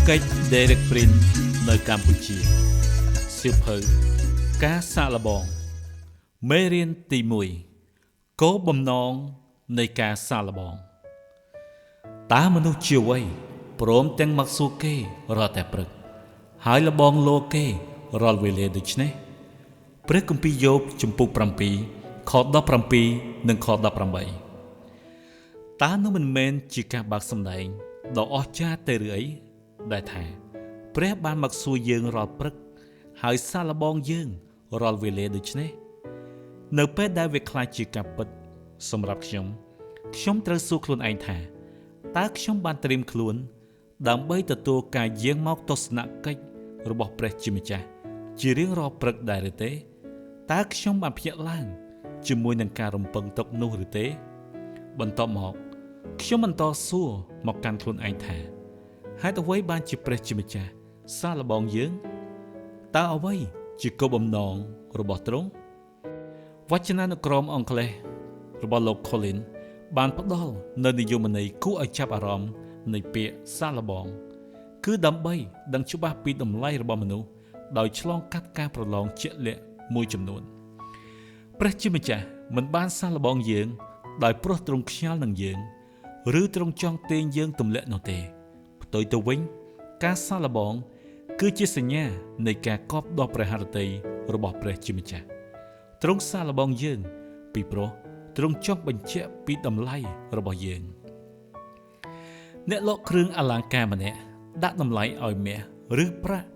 កិច្ច Derek Prince នៅកម្ពុជាសៀវភៅការសាកល្បងមេរៀនទី1គោលបំណងនៃការសាកល្បងតើមនុស្សជាអ្វីព្រមទាំងមកសួរគេរាល់តែព្រឹកហើយល្បងលោគេរាល់វេលាដូច្នេះព្រះគម្ពីរយោបជំពូក7ខ17និងខ18តើនោះមិនមែនជាការបើកសម្ដែងដ៏អស្ចារ្យទេឬអីដែលថាព្រះបានមកសួរយើងរាល់ព្រឹកហើយសាកល្បងយើងរាល់វេលាដូច្នេះនៅពេលដែលវាក្លាយជាការពិតសម្រាប់ខ្ញុំខ្ញុំត្រូវសួរខ្លួនឯងថាតើខ្ញុំបានត្រៀមខ្លួនដើម្បីទទួលការយាងមកទស្សនកិច្ចរបស់ព្រះជាម្ចាស់ជារៀងរាល់ព្រឹកដែរឬទេតើខ្ញុំបានភ្ញាក់ឡើងជាមួយនឹងការរំពឹងទុកនោះឬទេបន្ទាប់មកខ្ញុំបន្តសួរមកកាន់ខ្លួនឯងថាហេតុអ្វីបានជាព្រះជាម្ចាស់សាកល្បងយើងតើអ្វីជាគោលបំណងរបស់ទ្រង់វចនានុក្រមអង់គ្លេសរបស់លោក Colin បានផ្ដល់នូវនិយមន័យគួរឲ្យចាប់អារម្មណ៍នៃពាក្យសាកល្បងគឺដើម្បីដឹងច្បាស់ពីតម្លៃរបស់មនុស្សដោយឆ្លងកាត់ការប្រឡងជាក់លាក់មួយចំនួនព្រះជាម្ចាស់មិនបានសាកល្បងយើងដោយព្រោះទ្រង់ខ្ញាល់នឹងយើងឬទ្រង់ចង់ទាញយើងទម្លាក់នោះទេផ្ទុយទៅវិញការសាកល្បងគឺជាសញ្ញានៃការកប់ដល់ព្រះハរតីរបស់ព្រះជាម្ចាស់ទ្រង់សាកល្បងយើងពីព្រោះទ្រង់ចង់បញ្ជាក់ពីតម្លៃរបស់យើងអ្នកលក់គ្រឿងអលង្ការម្នាក់ដាក់តម្លៃឲ្យមាសឬប្រាក់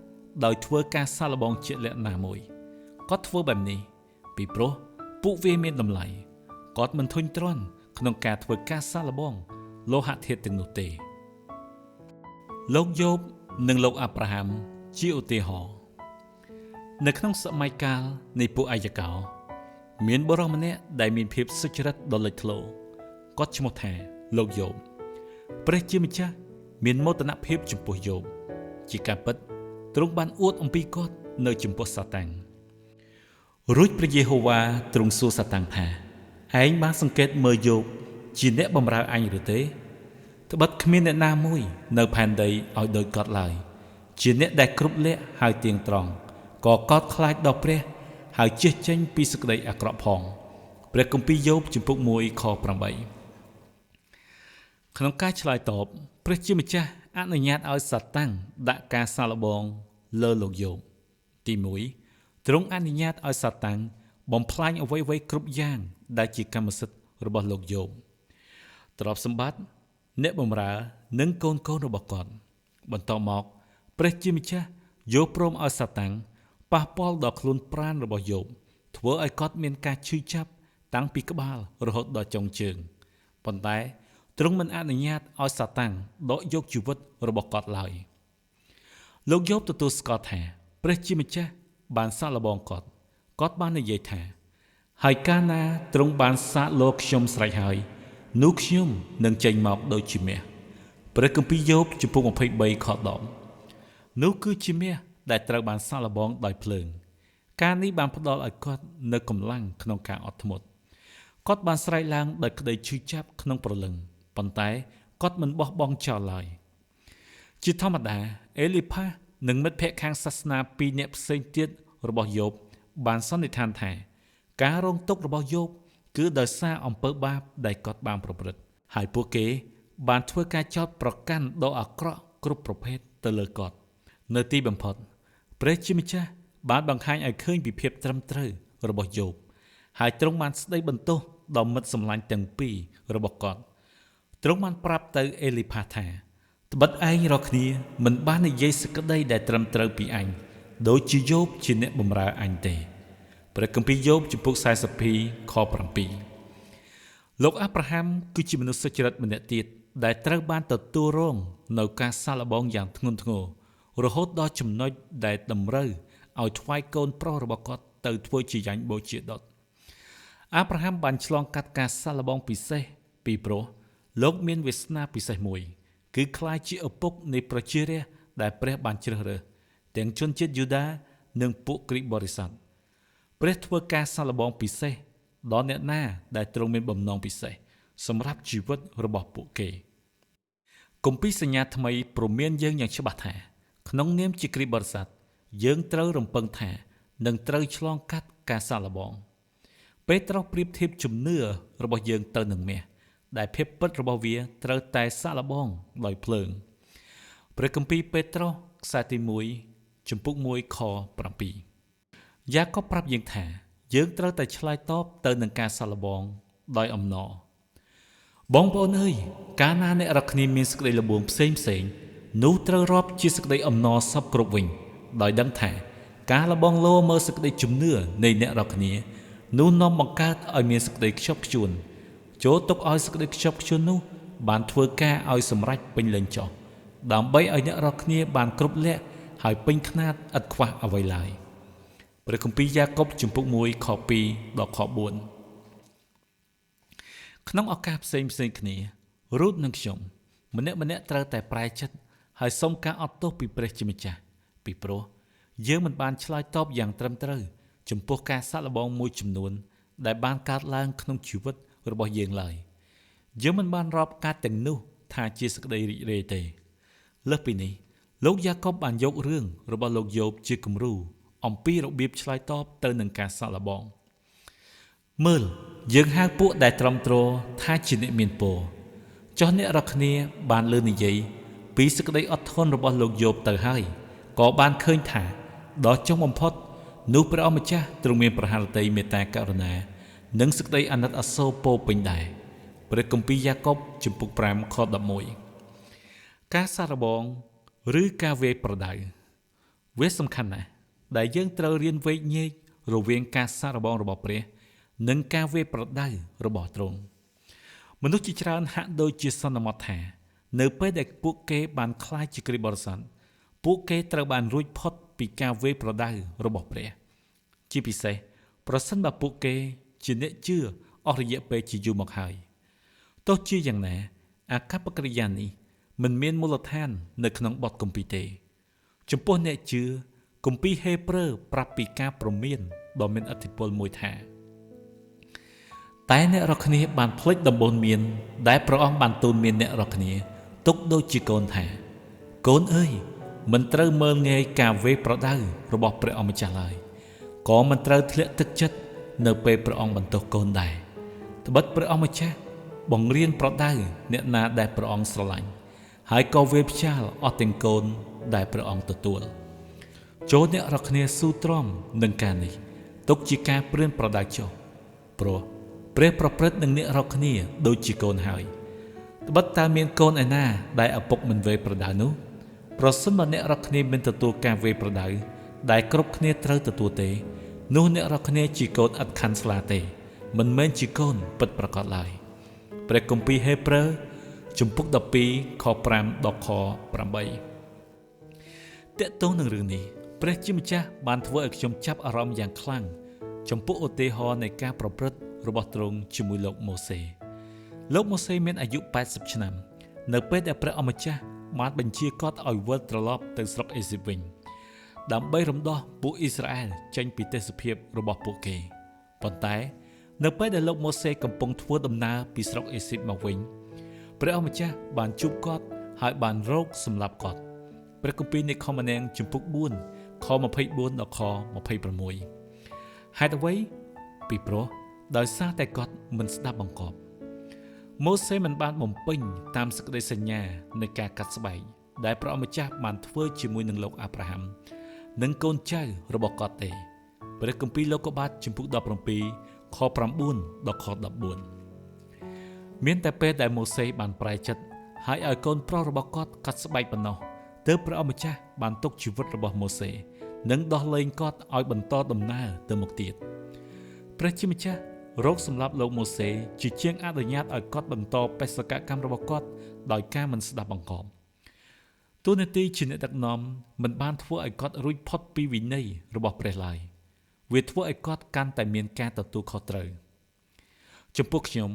ដោយធ្វើការសាកល្បងជាក់លាក់ណាមួយគាត់ធ្វើបែបនេះពីព្រោះពួកវាមានតម្លៃគាត់មិនធុញទ្រាន់ក្នុងការធ្វើការសាកល្បងលោហៈធាតុទាំងនោះទេលោកយោបនិងលោកអាប់រ៉ាហាំជាឧទាហរណ៍នៅក្នុងសម័យកាលនៃពួកអាយកោមានបុរសម្នាក់ដែលមានភាពសុចរិតដ៏លេចធ្លោគាត់ឈ្មោះថាលោកយោបព្រះជាម្ចាស់មានមោទនភាពចំពោះយោបជាការពិតទ្រង់បានអួតអំពីគាត់នៅចំពោះសាតាំងរួចព្រះយេហូវ៉ាទ្រង់សួរសាតាំងថាឯងបានសង្កេតមើលយោបជាអ្នកបម្រើអញឬទេត្បិតគ្មានអ្នកណាមួយនៅផែនដីឲ្យដូចគាត់ឡើយជាអ្នកដែលគ្រប់លក្ខហើយទៀងត្រង់ក៏កោតខ្លាចដល់ព្រះហើយជៀសចេញពីសេចក្តីអាក្រក់ផងព្រះគម្ពីរយោបជំពូក1ខ8ក្នុងការឆ្លើយតបព្រះជាម្ចាស់អនុញ្ញាតឲ្យសាតាំងដាក់ការសាកល្បងលើលោកយោបទី1ទ្រង់អនុញ្ញាតឲ្យសាតាំងបំផ្លាញអ្វីៗគ្រប់យ៉ាងដែលជាកម្មសិទ្ធិរបស់លោកយោបទ្រព្យសម្បត្តិអ្នកបម្រើនិងកូនៗរបស់គាត់បន្តមកព្រះជាម្ចាស់យល់ព្រមឲ្យសាតាំងប៉ះពាល់ដល់ខ្លួនប្រាណរបស់យោបធ្វើឲ្យគាត់មានការឈឺចាប់តាំងពីក្បាលរហូតដល់ចុងជើងប៉ុន្តែទ្រង់មិនអនុញ្ញាតឲ្យសាតាំងដកយកជីវិតរបស់គាត់ឡើយលោកយោបទទួលស្គាល់ថាព្រះជាម្ចាស់បានសាកល្បងគាត់គាត់បាននិយាយថាហើយកាលណាទ្រង់បានសាកលោកខ្ញុំស្រេចហើយនោះខ្ញុំនឹងចេញមកដូចជាមាសព្រះគម្ពីរយោបជំពូក23ខ10នោះគឺជាមាសដែលត្រូវបានសាកល្បងដោយភ្លើងការនេះបានផ្ដល់ឲ្យគាត់នូវកម្លាំងក្នុងការអត់ធ្មត់គាត់បានស្រែកឡើងដោយក្តីឈឺចាប់ក្នុងព្រលឹងប៉ុន្តែគាត់មិនបោះបង់ចោលឡើយជាធម្មតាអេលីផាសនិងមិត្តភក្តិខាងសាសនាពីរនាក់ផ្សេងទៀតរបស់យោបបានសន្និដ្ឋានថាការរងទុក្ខរបស់យោបគឺដោយសារអំពើបាបដែលគាត់បានប្រព្រឹត្តហើយពួកគេបានធ្វើការចោទប្រកាន់ដ៏អាក្រក់គ្រប់ប្រភេទទៅលើគាត់នៅទីបំផុតព្រះជាម្ចាស់បានបង្ហាញឲ្យឃើញពីភាពត្រឹមត្រូវរបស់យោបហើយទ្រង់បានស្ដីបន្ទោសដល់មិត្តសម្លាញ់ទាំងពីររបស់គាត់ទ្រង់បានប្រាប់ទៅអេលីផាសថាត្បិតឯងរាល់គ្នាមិនបាននិយាយសេចក្តីដែលត្រឹមត្រូវពីអញដូចជាយោបជាអ្នកបម្រើអញទេព្រះគម្ពីរយោបជំពូក42ខ7លោកអាប់រ៉ាហាំគឺជាមនុស្សសុចរិតម្នាក់ទៀតដែលត្រូវបានទទួលរងនៅការសាកល្បងយ៉ាងធ្ងន់ធ្ងររហូតដល់ចំណុចដែលតម្រូវឲ្យថ្វាយកូនប្រុសរបស់គាត់ទៅធ្វើជាយញ្ញបូជាដុតអាប់រ៉ាហាំបានឆ្លងកាត់ការសាកល្បងពិសេសពីព្រោះលោកមានវាសនាពិសេសមួយគឺក្លាយជាឪពុកនៃប្រជារាស្ត្រដែលព្រះបានជ្រើសរើសទាំងជនជាតិយូដានិងពួកគ្រីស្ទបរិស័ទព្រះធ្វើការសាកល្បងពិសេសដល់អ្នកណាដែលទ្រង់មានបំណងពិសេសសម្រាប់ជីវិតរបស់ពួកគេ គម្ពីរសញ្ញាថ្មីព្រមានយើងយ៉ាងច្បាស់ថាក្នុងនាមជាគ្រីស្ទបរិស័ទយើងត្រូវរំពឹងថានឹងត្រូវឆ្លងកាត់ការសាកល្បងពេត្រុសប្រៀបធៀបជំនឿរបស់យើងទៅនឹងមាសដែលភាពពិតរបស់វាត្រូវតែសាកល្បងដោយភ្លើងព្រះគម្ពីរពេត្រុសខ្សែទី1ជំពូក1ខ7យ៉ាកុបប្រាប់យើងថាយើងត្រូវតែឆ្លើយតបទៅនឹងការសាកល្បងដោយអំណរបងប្អូនអើយកាលណាអ្នករាល់គ្នាមានសេចក្តីល្បួងផ្សេងផ្សេងនោះត្រូវរាប់ជាសេចក្តីអំណរសពគ្រប់វិញដោយដឹងថាការល្បងលោមើលសេចក្តីជំនឿនៃអ្នករាល់គ្នានោះនាំបង្កើតឲ្យមានសេចក្តីខ្ជាប់ខ្ជួនចូលទុកឲ្យសេចក្តីខ្ជាប់ខ្ជួននោះបានធ្វើការឲ្យសម្រេចពេញលេញចុះដើម្បីឲ្យអ្នករាល់គ្នាបានគ្រប់លក្ខហើយពេញខ្នាតឥតខ្វះអ្វីឡើយព្រះគម្ពីរយ៉ាកុបជំពូក1ខ2ដល់ខ4ក្នុងឱកាសផ្សេងផ្សេងគ្នារូតនិងខ្ញុំម្នាក់ម្នាក់ត្រូវតែប្រែចិត្តហើយសុំការអត់ទោសពីព្រះជាម្ចាស់ពីព្រោះយើងមិនបានឆ្លើយតបយ៉ាងត្រឹមត្រូវចំពោះការសាកល្បងមួយចំនួនដែលបានកើតឡើងក្នុងជីវិតរបស់យើងឡើយយើងមិនបានរាប់ការទាំងនោះថាជាសេចក្តីរីករាយទេលើសពីនេះលោកយ៉ាកុបបានយករឿងរបស់លោកយោបជាគំរូអំពីរបៀបឆ្លើយតបទៅនឹងការសាកល្បងមើលយើងហៅពួកដែលត្រឹមទ្រថាជាអ្នកមានពរចុះអ្នករាល់គ្នាបានលើនិយាយពីសេចក្តីអត់ធន់របស់លោកយោបទៅហើយក៏បានឃើញថាដល់ចុងបំផុតនោះព្រះអម្ចាស់ទ្រង់មានប្រហារតីមេត្តាករុណានិងសេចក្តីអាណិតអាសូរពោពេញដែរព្រះគម្ពីរយ៉ាកុបជំពូក5ខ11ការសាកល្បងឬការវាយប្រដៅវាសំខាន់ណាស់ដែលយើងត្រូវរៀនវែកញែករវាងការសាកល្បងរបស់ព្រះនិងការវាយប្រដៅរបស់ទ្រង់មនុស្សជាច្រើនហាក់ដូចជាសន្មតថានៅពេលដែលពួកគេបានក្លាយជាគ្រីស្ទបរិស័ទពួកគេត្រូវបានរួចផុតពីការវាយប្រដៅរបស់ព្រះជាពិសេសប្រសិនបើពួកគេជាអ្នកជឿអស់រយៈពេលជាយូរមកហើយទោះជាយ៉ាងណាអាកប្បកិរិយានេះមិនមានមូលដ្ឋាននៅក្នុងបទគម្ពីរទេចំពោះអ្នកជឿគម្ពីរហេព្រើរប្រាប់ពីការព្រមានដ៏មានឥទ្ធិពលមួយថាតែអ្នករាល់គ្នាបានភ្លេចដំបូន្មានដែលព្រះអង្គបានទូន្មានអ្នករាល់គ្នាទុកដូចជាកូនថាកូនអើយមិនត្រូវមើលងាយការវេយប្រដៅរបស់ព្រះអង្គម្ចាស់ឡើយក៏មិនត្រូវធ្លាក់ទឹកចិត្តនៅពេលព្រះអង្គបន្ទោសកូនដែរត្បិតព្រះអង្គម្ចាស់បង្រៀនប្រដៅអ្នកណាដែលព្រះអង្គស្រឡាញ់ហើយក៏វេយផ្ចាលអស់ទាំងកូនដែលព្រះអង្គទទួលចូលអ្នករាល់គ្នាស៊ូទ្រាំនឹងការនេះទុកជាការព្រឿនប្រដៅចុះព្រោះព្រះប្រព្រឹត្តនឹងអ្នករាល់គ្នាដូចជាកូនហើយត្បិតតើមានកូនឯណាដែលឪពុកមិនវេយប្រដៅនោះប្រសិនបើអ្នករាល់គ្នាមិនទទួលការវេយប្រដៅដែលគ្រប់គ្នាត្រូវទទួលទេនោះអ្នករាល់គ្នាជាកូនឥតខាន់ស្លាទេមិនមែនជាកូនពិតប្រាកដឡើយព្រះគម្ពីរហេព្រើរជំពូក12ខ5ដល់ខ8ទាក់ទងនឹងរឿងនេះព្រះជាម្ចាស់បានធ្វើឲ្យខ្ញុំចាប់អារម្មណ៍យ៉ាងខ្លាំងចំពោះឧទាហរណ៍នៃការប្រព្រឹត្តរបស់ទ្រង់ជាមួយលោកម៉ូសេលោកម៉ូសេមានអាយុ80ឆ្នាំនៅពេលដែលព្រះអម្ចាស់បានបញ្ជាគាត់ឲ្យវិលត្រឡប់ទៅស្រុកអេស៊ីបវិញដើម្បីរំដោះពួកអ៊ីស្រាអែលចេញពីទេសភាពរបស់ពួកគេប៉ុន្តែនៅពេលដែលលោកម៉ូសេកំពុងធ្វើដំណើរពីស្រុកអេស៊ីបមកវិញព្រះអម្ចាស់បានជួបគាត់ហើយបានរកសម្លាប់គាត់ព្រះគម្ពីរនៃខមនាងជំពូក4ខ24ដល់ខ26ហេតុអ្វីពីព្រោះដោយសារតែគាត់មិនស្ដាប់បង្គាប់ម៉ូសេមិនបានបំពេញតាមសេចក្តីសញ្ញានៃការកាត់ស្បែកដែលព្រះអម្ចាស់បានធ្វើជាមួយនឹងលោកអាប់រ៉ាហាំនិងកូនចៅរបស់គាត់ទេព្រះគម្ពីរលោកុបាទជំពូក17ខ9ដល់ខ14មានតែពេលដែលម៉ូសេបានប្រែចិត្តហើយឲ្យកូនប្រុសរបស់គាត់កាត់ស្បែកប៉ុណ្ណោះទើបព្រះអម្ចាស់បានទុកជីវិតរបស់ម៉ូសេនិងដោះលែងគាត់ឲ្យបន្តដំណើរទៅមុខទៀតព្រះជាម្ចាស់រកសម្លាប់លោកម៉ូសេជាជាងអនុញ្ញាតឲ្យគាត់បន្តបេសកកម្មរបស់គាត់ដោយការមិនស្ដាប់បង្គាប់តួនាទីជាអ្នកដឹកនាំមិនបានធ្វើឲ្យគាត់រួចផុតពីវិន័យរបស់ព្រះឡើយវាធ្វើឲ្យគាត់កាន់តែមានការទទួលខុសត្រូវចំពោះខ្ញុំ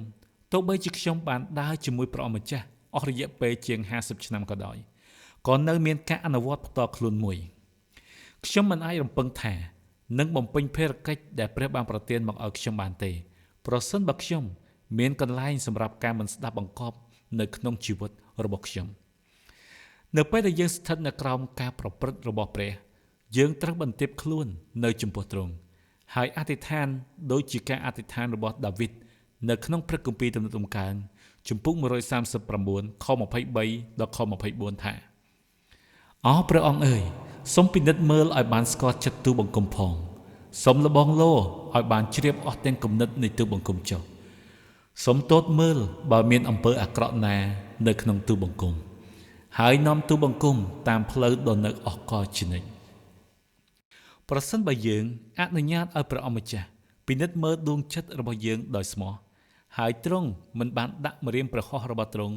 ទោះបីជាខ្ញុំបានដើរជាមួយព្រះអម្ចាស់អស់រយៈពេលជាង50ឆ្នាំក៏ដោយក៏នៅមានការអនុវត្តផ្ទាល់ខ្លួនមួយខ្ញុំមិនអាចរំពឹងថានឹងបំពេញភារកិច្ចដែលព្រះបានប្រទានមកឲ្យខ្ញុំបានទេប្រសិនបើខ្ញុំមានកន្លែងសម្រាប់ការមិនស្ដាប់បង្គាប់នៅក្នុងជីវិតរបស់ខ្ញុំ នៅពេលដែលយើងស្ថិតនៅក្រោមការប្រព្រឹត្តរបស់ព្រះយើងត្រូវបន្ទាបខ្លួននៅចំពោះទ្រង់ហើយអធិដ្ឋានដូចជាការអធិដ្ឋានរបស់ដាវីតនៅក្នុងព្រះគម្ពីរទំនុកតម្កើងជំពូក139ខ23ដល់ខ24ថាអោព្រះអង្គអើយសូមពិនិត្យមើលឲ្យបានស្គាល់ចិត្តទូបង្គំផងសូមលបងលោឲ្យបានជ្រាបអស់ទាំងគំនិតនៃទូបង្គំចុះសូមទតមើលបើមានអំពើអាក្រក់ណានៅក្នុងទូបង្គំហើយនាំទូបង្គំតាមផ្លូវដ៏នៅអស់កលជានិច្ចប្រសិនបើយើងអនុញ្ញាតឲ្យព្រះអង្គម្ចាស់ពិនិត្យមើលដួងចិត្តរបស់យើងដោយស្មោះហើយទ្រង់មិនបានដាក់ម្រាមប្រហោះរបស់ទ្រង់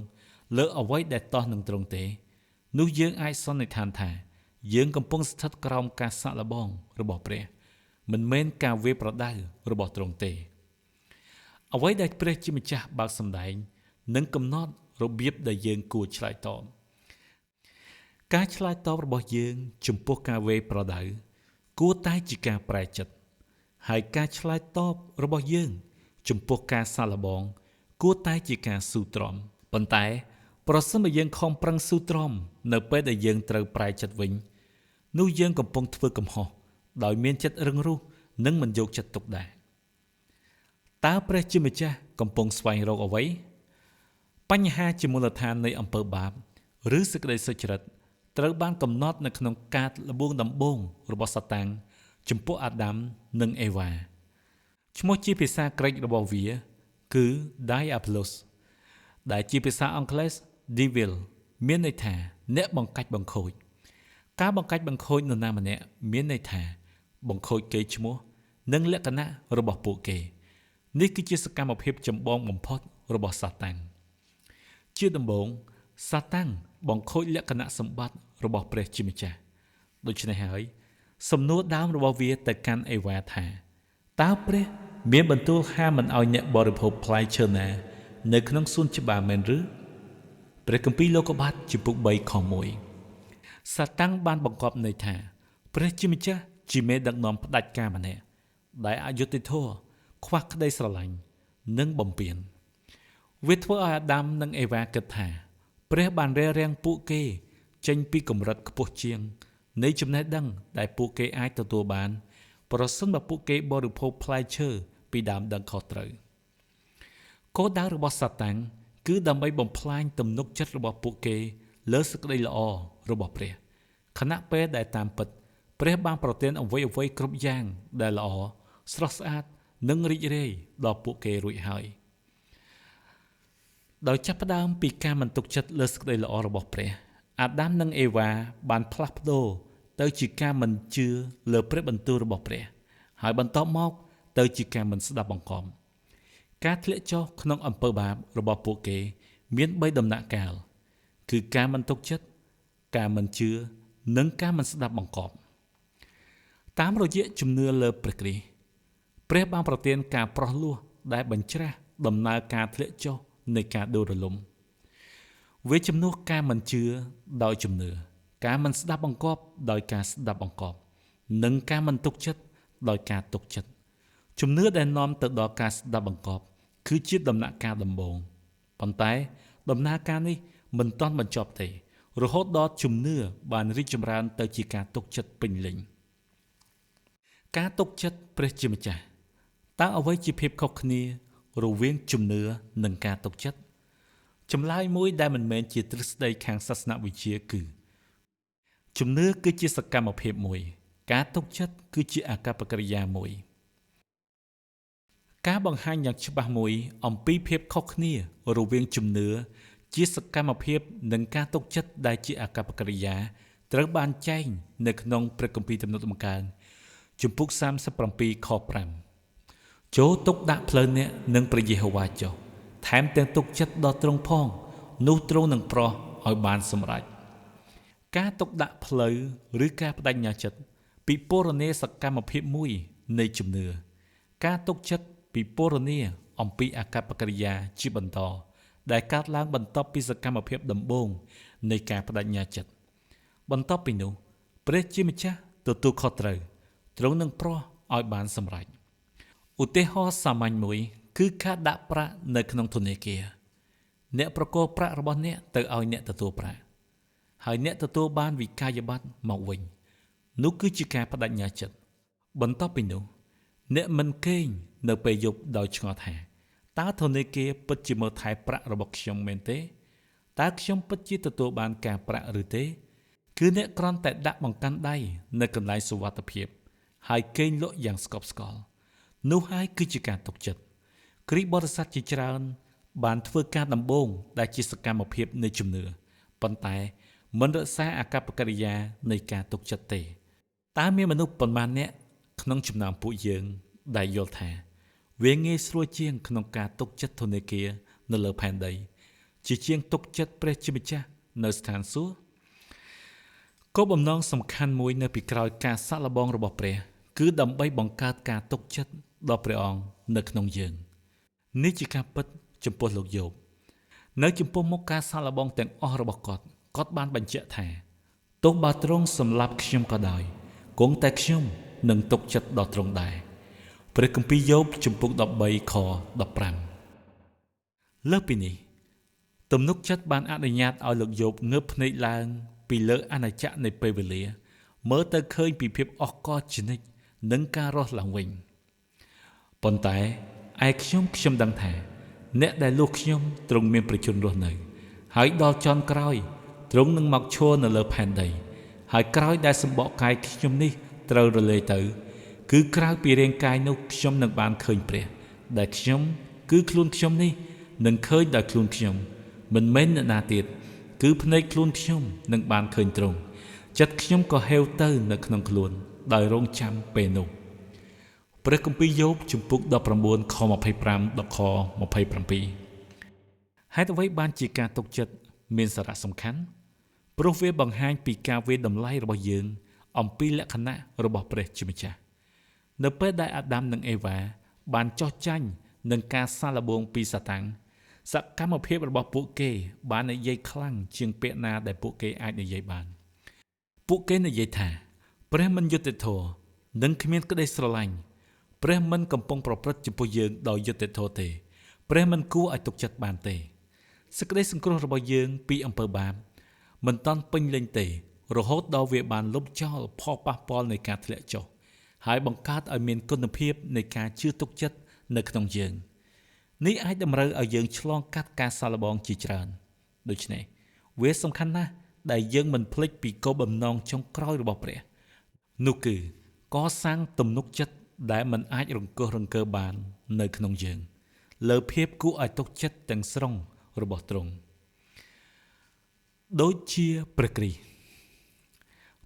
លើអ្វីដែលតោះនឹងទ្រង់ទេនោះយើងអាចសន្និដ្ឋានថាយើងកំពុងស្ថិតក្រោមការសាកល្បងរបស់ព្រះមិនមែនការវាយប្រដៅរបស់ទ្រង់ទេអ្វីដែលព្រះជាម្ចាស់បើកសម្ដែងនិងកំណត់របៀបដែលយើងគួរឆ្លើយតបការឆ្លើយតបរបស់យើងចំពោះការវាយប្រដៅគួរតែជាការប្រែចិត្តហើយការឆ្លើយតបរបស់យើងចំពោះការសាកល្បងគួរតែជាការស៊ូទ្រាំប៉ុន្តែប្រសិនបើយើងខំប្រឹងស៊ូទ្រាំនៅពេលដែលយើងត្រូវប្រែចិត្តវិញនោះយើងកំពុងធ្វើកំហុសដោយមានចិត្តរឹងរូសនិងមិនយកចិត្តទុកដាក់តើព្រះជាម្ចាស់កំពុងស្វែងរកអ្វីបញ្ហាជាមូលដ្ឋាននៃអំពើបាបឬសេចក្តីសុចរិតត្រូវបានកំណត់នៅក្នុងការល្បួងដំបូងរបស់សាតាំងចំពោះអាដាមនិងអេវ៉ាឈ្មោះជាភាសាក្រិករបស់វាគឺ Diabolos ដែលជាភាសាអង់គ្លេស Devil មានន័យថាអ្នកបង្កាច់បង្ខូចការបង្កាច់បង្ខូចនរណាម្នាក់មានន័យថាបង្ខូចកេរ្តិ៍ឈ្មោះនិងលក្ខណៈរបស់ពួកគេនេះគឺជាសកម្មភាពចម្បងបំផុតរបស់សាតាំងជាដំបូងសាតាំងបង្ខូចលក្ខណៈសម្បត្តិរបស់ព្រះជាម្ចាស់ដូច្នេះហើយសំណួរដើមរបស់វាទៅកាន់អេវ៉ាថាតើព្រះមានបន្ទូលហាមមិនឲ្យអ្នកបរិភោគផ្លែឈើណានៅក្នុងសួនច្បារមែនឬព្រះគម្ពីរលោកុបាទជំពូក3ខ1សាតាំងបានបង្កប់ន័យថាព្រះជាម្ចាស់ជាមេដឹកនាំផ្ដាច់ការម្នាក់ដែលអយុត្តិធម៌ខ្វះក្តីស្រឡាញ់និងបំពានវាធ្វើឲ្យអាដាមនិងអេវ៉ាគិតថាព្រះបានរារាំងពួកគេចេញពីកម្រិតខ្ពស់ជាងនៃចំណេះដឹងដែលពួកគេអាចទទួលបានប្រសិនបើពួកគេបរិភោគផ្លែឈើពីដើមដឹងខុសត្រូវគោលដៅរបស់សាតាំងគឺដើម្បីបំផ្លាញទំនុកចិត្តរបស់ពួកគេលើសេចក្តីល្អរបស់ព្រះខណៈពេលដែលតាមពិតព្រះបានប្រទានអ្វីៗគ្រប់យ៉ាងដែលល្អស្រស់ស្អាតនិងរីករាយដល់ពួកគេរួចហើយដោយចាប់ផ្ដើមពីការមិនទុកចិត្តលើសេចក្តីល្អរបស់ព្រះអាដាមនិងអេវ៉ាបានផ្លាស់ប្ដូរទៅជាការមិនជឿលើព្រះបន្ទូលរបស់ព្រះហើយបន្ទាប់មកទៅជាការមិនស្ដាប់បង្គាប់ការធ្លាក់ចុះក្នុងអំពើបាបរបស់ពួកគេមាន3ដំណាក់កាលគឺការមិនទុកចិត្តការមិនជឿនិងការមិនស្ដាប់បង្គាប់តាមរយៈជំនឿលើព្រះគ្រីស្ទព្រះបានប្រទានការប្រោះលោះដែលបញ្ច្រាស់ដំណើរការធ្លាក់ចុះនៃការដួលរលំវាជំនួសការមិនជឿដោយជំនឿការមិនស្ដាប់បង្គាប់ដោយការស្ដាប់បង្គាប់និងការមិនទុកចិត្តដោយការទុកចិត្តជំនឿដែលនាំទៅដល់ការស្ដាប់បង្គាប់គឺជាដំណាក់កាលដំបូងប៉ុន្តែដំណើរការនេះមិនទាន់បញ្ចប់ទេរហូតដល់ជំនឿបានរីកចម្រើនទៅជាការទុកចិត្តពេញលេញការទុកចិត្តព្រះជាម្ចាស់តើអ្វីជាភាពខុសគ្នារវាងជំនឿនិងការទុកចិត្តចម្លើយមួយដែលមិនមែនជាទ្រឹស្ដីខាងសាសនវិជ្ជាគឺជំនឿគឺជាសកម្មភាពមួយការទុកចិត្តគឺជាអាកប្បកិរិយាមួយការបង្ហាញយ៉ាងច្បាស់មួយអំពីភាពខុសគ្នារវាងជំនឿជាសកម្មភាពនិងការទុកចិត្តដែលជាអាកប្បកិរិយាត្រូវបានចែងនៅក្នុងព្រះគម្ពីរទំនុកតម្កើងជំពូក37ខ5ចូលទុកដាក់ផ្លូវអ្នកនិងព្រះយេហូវ៉ាចុះថែមទាំងទុកចិត្តដល់ទ្រង់ផងនោះទ្រង់នឹងប្រោះឲ្យបានសម្រេចការទុកដាក់ផ្លូវឬការបដិញ្ញាចិត្តពិពណ៌នាសកម្មភាពមួយនៃជំនឿការទុកចិត្តពិពណ៌នាអំពីអាកប្បកិរិយាជាបន្តដែលកើតឡើងបន្ទាប់ពីសកម្មភាពដំបូងនៃការបដិញ្ញាចិត្តបន្ទាប់ពីនោះព្រះជាម្ចាស់ទទួលខុសត្រូវទ្រង់នឹងប្រោះឲ្យបានសម្រេចឧទាហរណ៍សាមញ្ញមួយគឺការដាក់ប្រាក់នៅក្នុងធនាគារអ្នកប្រគល់ប្រាក់របស់អ្នកទៅឲ្យអ្នកទទួលប្រាក់ ហើយអ្នកទទួលបានវិក័យប័ត្រមកវិញនោះគឺជាការបដិញ្ញាចិត្តបន្ទាប់ពីនោះអ្នកមិនគេងនៅពេលយប់ដោយឆ្ងល់ថាតើធនាគារពិតជាមើលថែប្រាក់របស់ខ្ញុំមែនទេតើខ្ញុំពិតជាទទួលបានការប្រាក់ឬទេគឺអ្នកគ្រាន់តែដាក់បង្កាន់ដៃនៅកន្លែងសុវត្ថិភាពហើយគេងលក់យ៉ាងស្កប់ស្កល់នោះហើយគឺជាការទុកចិត្តគ្រីស្ទបរិស័ទជាច្រើនបានធ្វើការដំបូងដែលជាសកម្មភាពនៃជំនឿប៉ុន្តែមិនរក្សាអាកប្បកិរិយានៃការទុកចិត្តទេតើមានមនុស្សប៉ុន្មានអ្នកក្នុងចំណោមពួកយើងដែលយល់ថាវាងាយស្រួលជាងក្នុងការទុកចិត្តធនាគារនៅលើផែនដីជាជាងទុកចិត្តព្រះជាម្ចាស់នៅស្ថានសួគ៌គោលបំណងសំខាន់មួយនៅពីក្រោយការសាកល្បងរបស់ព្រះគឺដើម្បីបង្កើតការទុកចិត្តដល់ព្រះអង្គនៅក្នុងយើងនេះជាការពិតចំពោះលោកយោបនៅចំពោះមុខការសាកល្បងទាំងអស់របស់គាត់គាត់បានបញ្ជាក់ថាទោះបើទ្រង់សម្លាប់ខ្ញុំក៏ដោយគង់តែខ្ញុំនឹងទុកចិត្តដល់ទ្រង់ដែរព្រះគម្ពីរយោបជំពូក13ខ15លើសពីនេះទំនុកចិត្តបានអនុញ្ញាតឲ្យលោកយោបងើបភ្នែកឡើងពីលើអាណាចក្រនៃពេលវេលាមើលទៅឃើញពីភាពអស្ចារ្យជានិច្ចនិងការរស់ឡើងវិញប៉ុន្តែឯខ្ញុំដឹងថាអ្នកដែលលួសខ្ញុំទ្រង់មានព្រះជន្មរស់នៅហើយដល់ចន់ក្រោយទ្រង់នឹងមកឈរនៅលើផែនដីហើយក្រោយដែលសម្បកកាយខ្ញុំនេះត្រូវរលាយទៅគឺក្រៅពីរាងកាយនោះខ្ញុំនឹងបានឃើញព្រះដែលខ្ញុំគឺខ្លួនខ្ញុំនេះនឹងឃើញដោយខ្លួនខ្ញុំមិនមែនអ្នកណាទៀតគឺភ្នែកខ្លួនខ្ញុំនឹងបានឃើញទ្រង់ចិត្តខ្ញុំក៏ហេវទៅនៅក្នុងខ្លួនដោយរងចាំពេលនោះព្រះគម្ពីរយោបជំពូក19ខ25ដល់ខ27ហេតុអ្វីបានជាការទុកចិត្តមានសារៈសំខាន់ព្រោះវាបង្ហាញពីការវាយតម្លៃរបស់យើងអំពីលក្ខណៈរបស់ព្រះជាម្ចាស់នៅពេលដែលអាដាមនិងអេវ៉ាបានចោះចាញ់នឹងការសាកល្បងពីសាតាំងសកម្មភាពរបស់ពួកគេបាននិយាយខ្លាំងជាងពាក្យណាដែលពួកគេអាចនិយាយបានពួកគេនិយាយថាព្រះមិនយុត្តិធម៌និងគ្មានក្តីស្រឡាញ់ព្រះមិនកំពុងប្រព្រឹត្តចំពោះយើងដោយយុត្តិធម៌ទេព្រះមិនគួរឲ្យទុកចិត្តបានទេសេចក្តីសង្គ្រោះរបស់យើងពីអំពើបាបមិនទាន់ពេញលេញទេរហូតដល់វាបានលុបចោលផលប៉ះពាល់នៃការធ្លាក់ចុះហើយបង្កើតឲ្យមានគុណភាពនៃការជឿទុកចិត្តនៅក្នុងយើងនេះអាចតម្រូវឲ្យយើងឆ្លងកាត់ការសាកល្បងជាច្រើនដូច្នេះវាសំខាន់ណាស់ដែលយើងមិនភ្លេចពីគោលបំណងចុងក្រោយរបស់ព្រះនោះគឺកសាងទំនុកចិត្តដែលមិនអាចរង្គោះរង្គើបាននៅក្នុងយើងលើភាពគួរឲ្យទុកចិត្តទាំងស្រុងរបស់ទ្រង់ដូចជាព្រះគ្រីស្ទ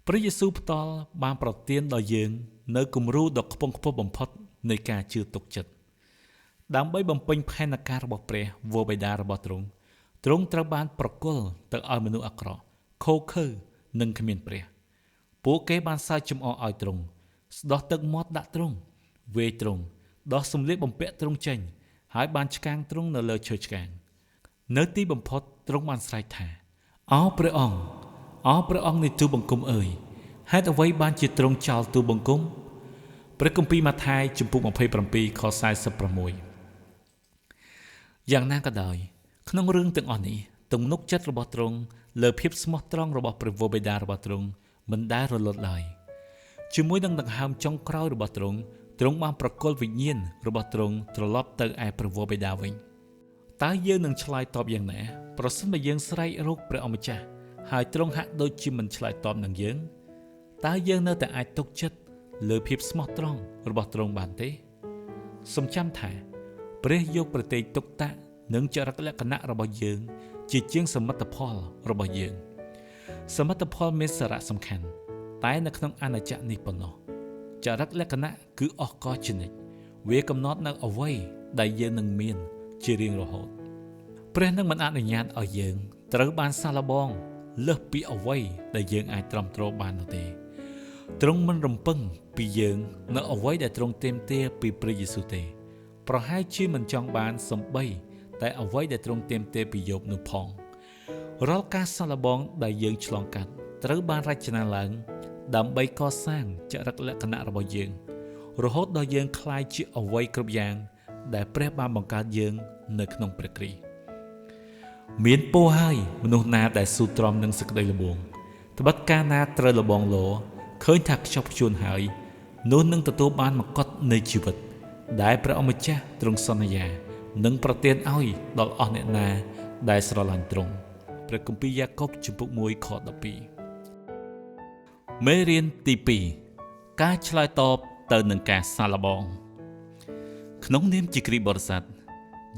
ព្រះយេស៊ូវផ្ទាល់បានប្រទានដល់យើងនៅគំរូដ៏ខ្ពង់ខ្ពស់បំផុតនៃការជឿទុកចិត្តដើម្បីបំពេញផែនការរបស់ព្រះវរបិតារបស់ទ្រង់ទ្រង់ត្រូវបានប្រគល់ទៅឲ្យមនុស្សអាក្រក់ឃោរឃៅនិងគ្មានព្រះពួកគេបានសើចចំអកឲ្យទ្រង់ស្ដោះទឹកមាត់ដាក់ទ្រង់វាយទ្រង់ដោះសម្លៀកបំពាក់ទ្រង់ចេញហើយបានឆ្កាងទ្រង់នៅលើឈើឆ្កាងនៅទីបំផុតទ្រង់បានស្រែកថាអោព្រះអង្គអោព្រះអង្គនៃទូលបង្គំអើយហេតុអ្វីបានជាទ្រង់ចោលទូលបង្គំព្រះគម្ពីរម៉ាថាយជំពូក27ខ46យ៉ាងណាក៏ដោយក្នុងរឿងទាំងអស់នេះទំនុកចិត្តរបស់ទ្រង់លើភាពស្មោះត្រង់របស់ព្រះវរបិតារបស់ទ្រង់មិនដែលរលត់ឡើយជាមួយនឹងដង្ហើមចុងក្រោយរបស់ទ្រង់ទ្រង់បានប្រគល់វិញ្ញាណរបស់ទ្រង់ត្រឡប់ទៅឯព្រះវរបិតាវិញតើយើងនឹងឆ្លើយតបយ៉ាងណាប្រសិនបើយើងស្រែករកព្រះអម្ចាស់ហើយទ្រង់ហាក់ដូចជាមិនឆ្លើយតបនឹងយើងតើយើងនៅតែអាចទុកចិត្តលើភាពស្មោះត្រង់របស់ទ្រង់បានទេសូមចាំថាព្រះយកប្រតិយទុកដាក់និងចរិតលក្ខណៈរបស់យើងជាជាងសមិទ្ធផលរបស់យើងសមិទ្ធផលមានសារៈសំខាន់តែនៅក្នុងអាណាចក្រនេះប៉ុណ្ណោះចរិតលក្ខណៈគឺអស្ចារ្យជានិច្ចវាកំណត់នៅអ្វីដែលយើងនឹងមានជារៀងរហូតព្រះនឹងមិនអនុញ្ញាតឲ្យយើងត្រូវបានសាកល្បងលើសពីអ្វីដែលយើងអាចទ្រាំទ្របាននោះទេទ្រង់មិនរំពឹងពីយើងនៅអ្វីដែលទ្រង់ទាមទារពីព្រះយេស៊ូវទេប្រហែលជាមិនចង់បានសំបីតែអ្វីដែលទ្រង់ទាមទារពីយោបនោះផងរាល់ការសាកល្បងដែលយើងឆ្លងកាត់ត្រូវបានរចនាឡើងដើម្បីកសាងចរិតលក្ខណៈរបស់យើងរហូតដល់យើងក្លាយជាអ្វីគ្រប់យ៉ាងដែលព្រះបានបង្កើតយើងនៅក្នុងព្រះគ្រីស្ទ មានពោហើយមនុស្សណាដែលស៊ូទ្រាំនឹងសេចក្តីល្បងត្បិតកាលណាត្រូវលបងលោឃើញថាខ្ជាប់ខ្ជួនហើយនោះនឹងទទួលបានមកុដនៃជីវិតដែលព្រះអម្ចាស់ទ្រង់សន្យានិងប្រទានឲ្យដល់អស់អ្នកណាដែលស្រឡាញ់ទ្រង់ព្រះគម្ពីរយ៉ាកុបជំពូក1ខ12មេរៀនទី2ការឆ្លើយតបទៅនឹងការសាកល្បងក្នុងនាមជាគ្រីស្ទបរិស័ទ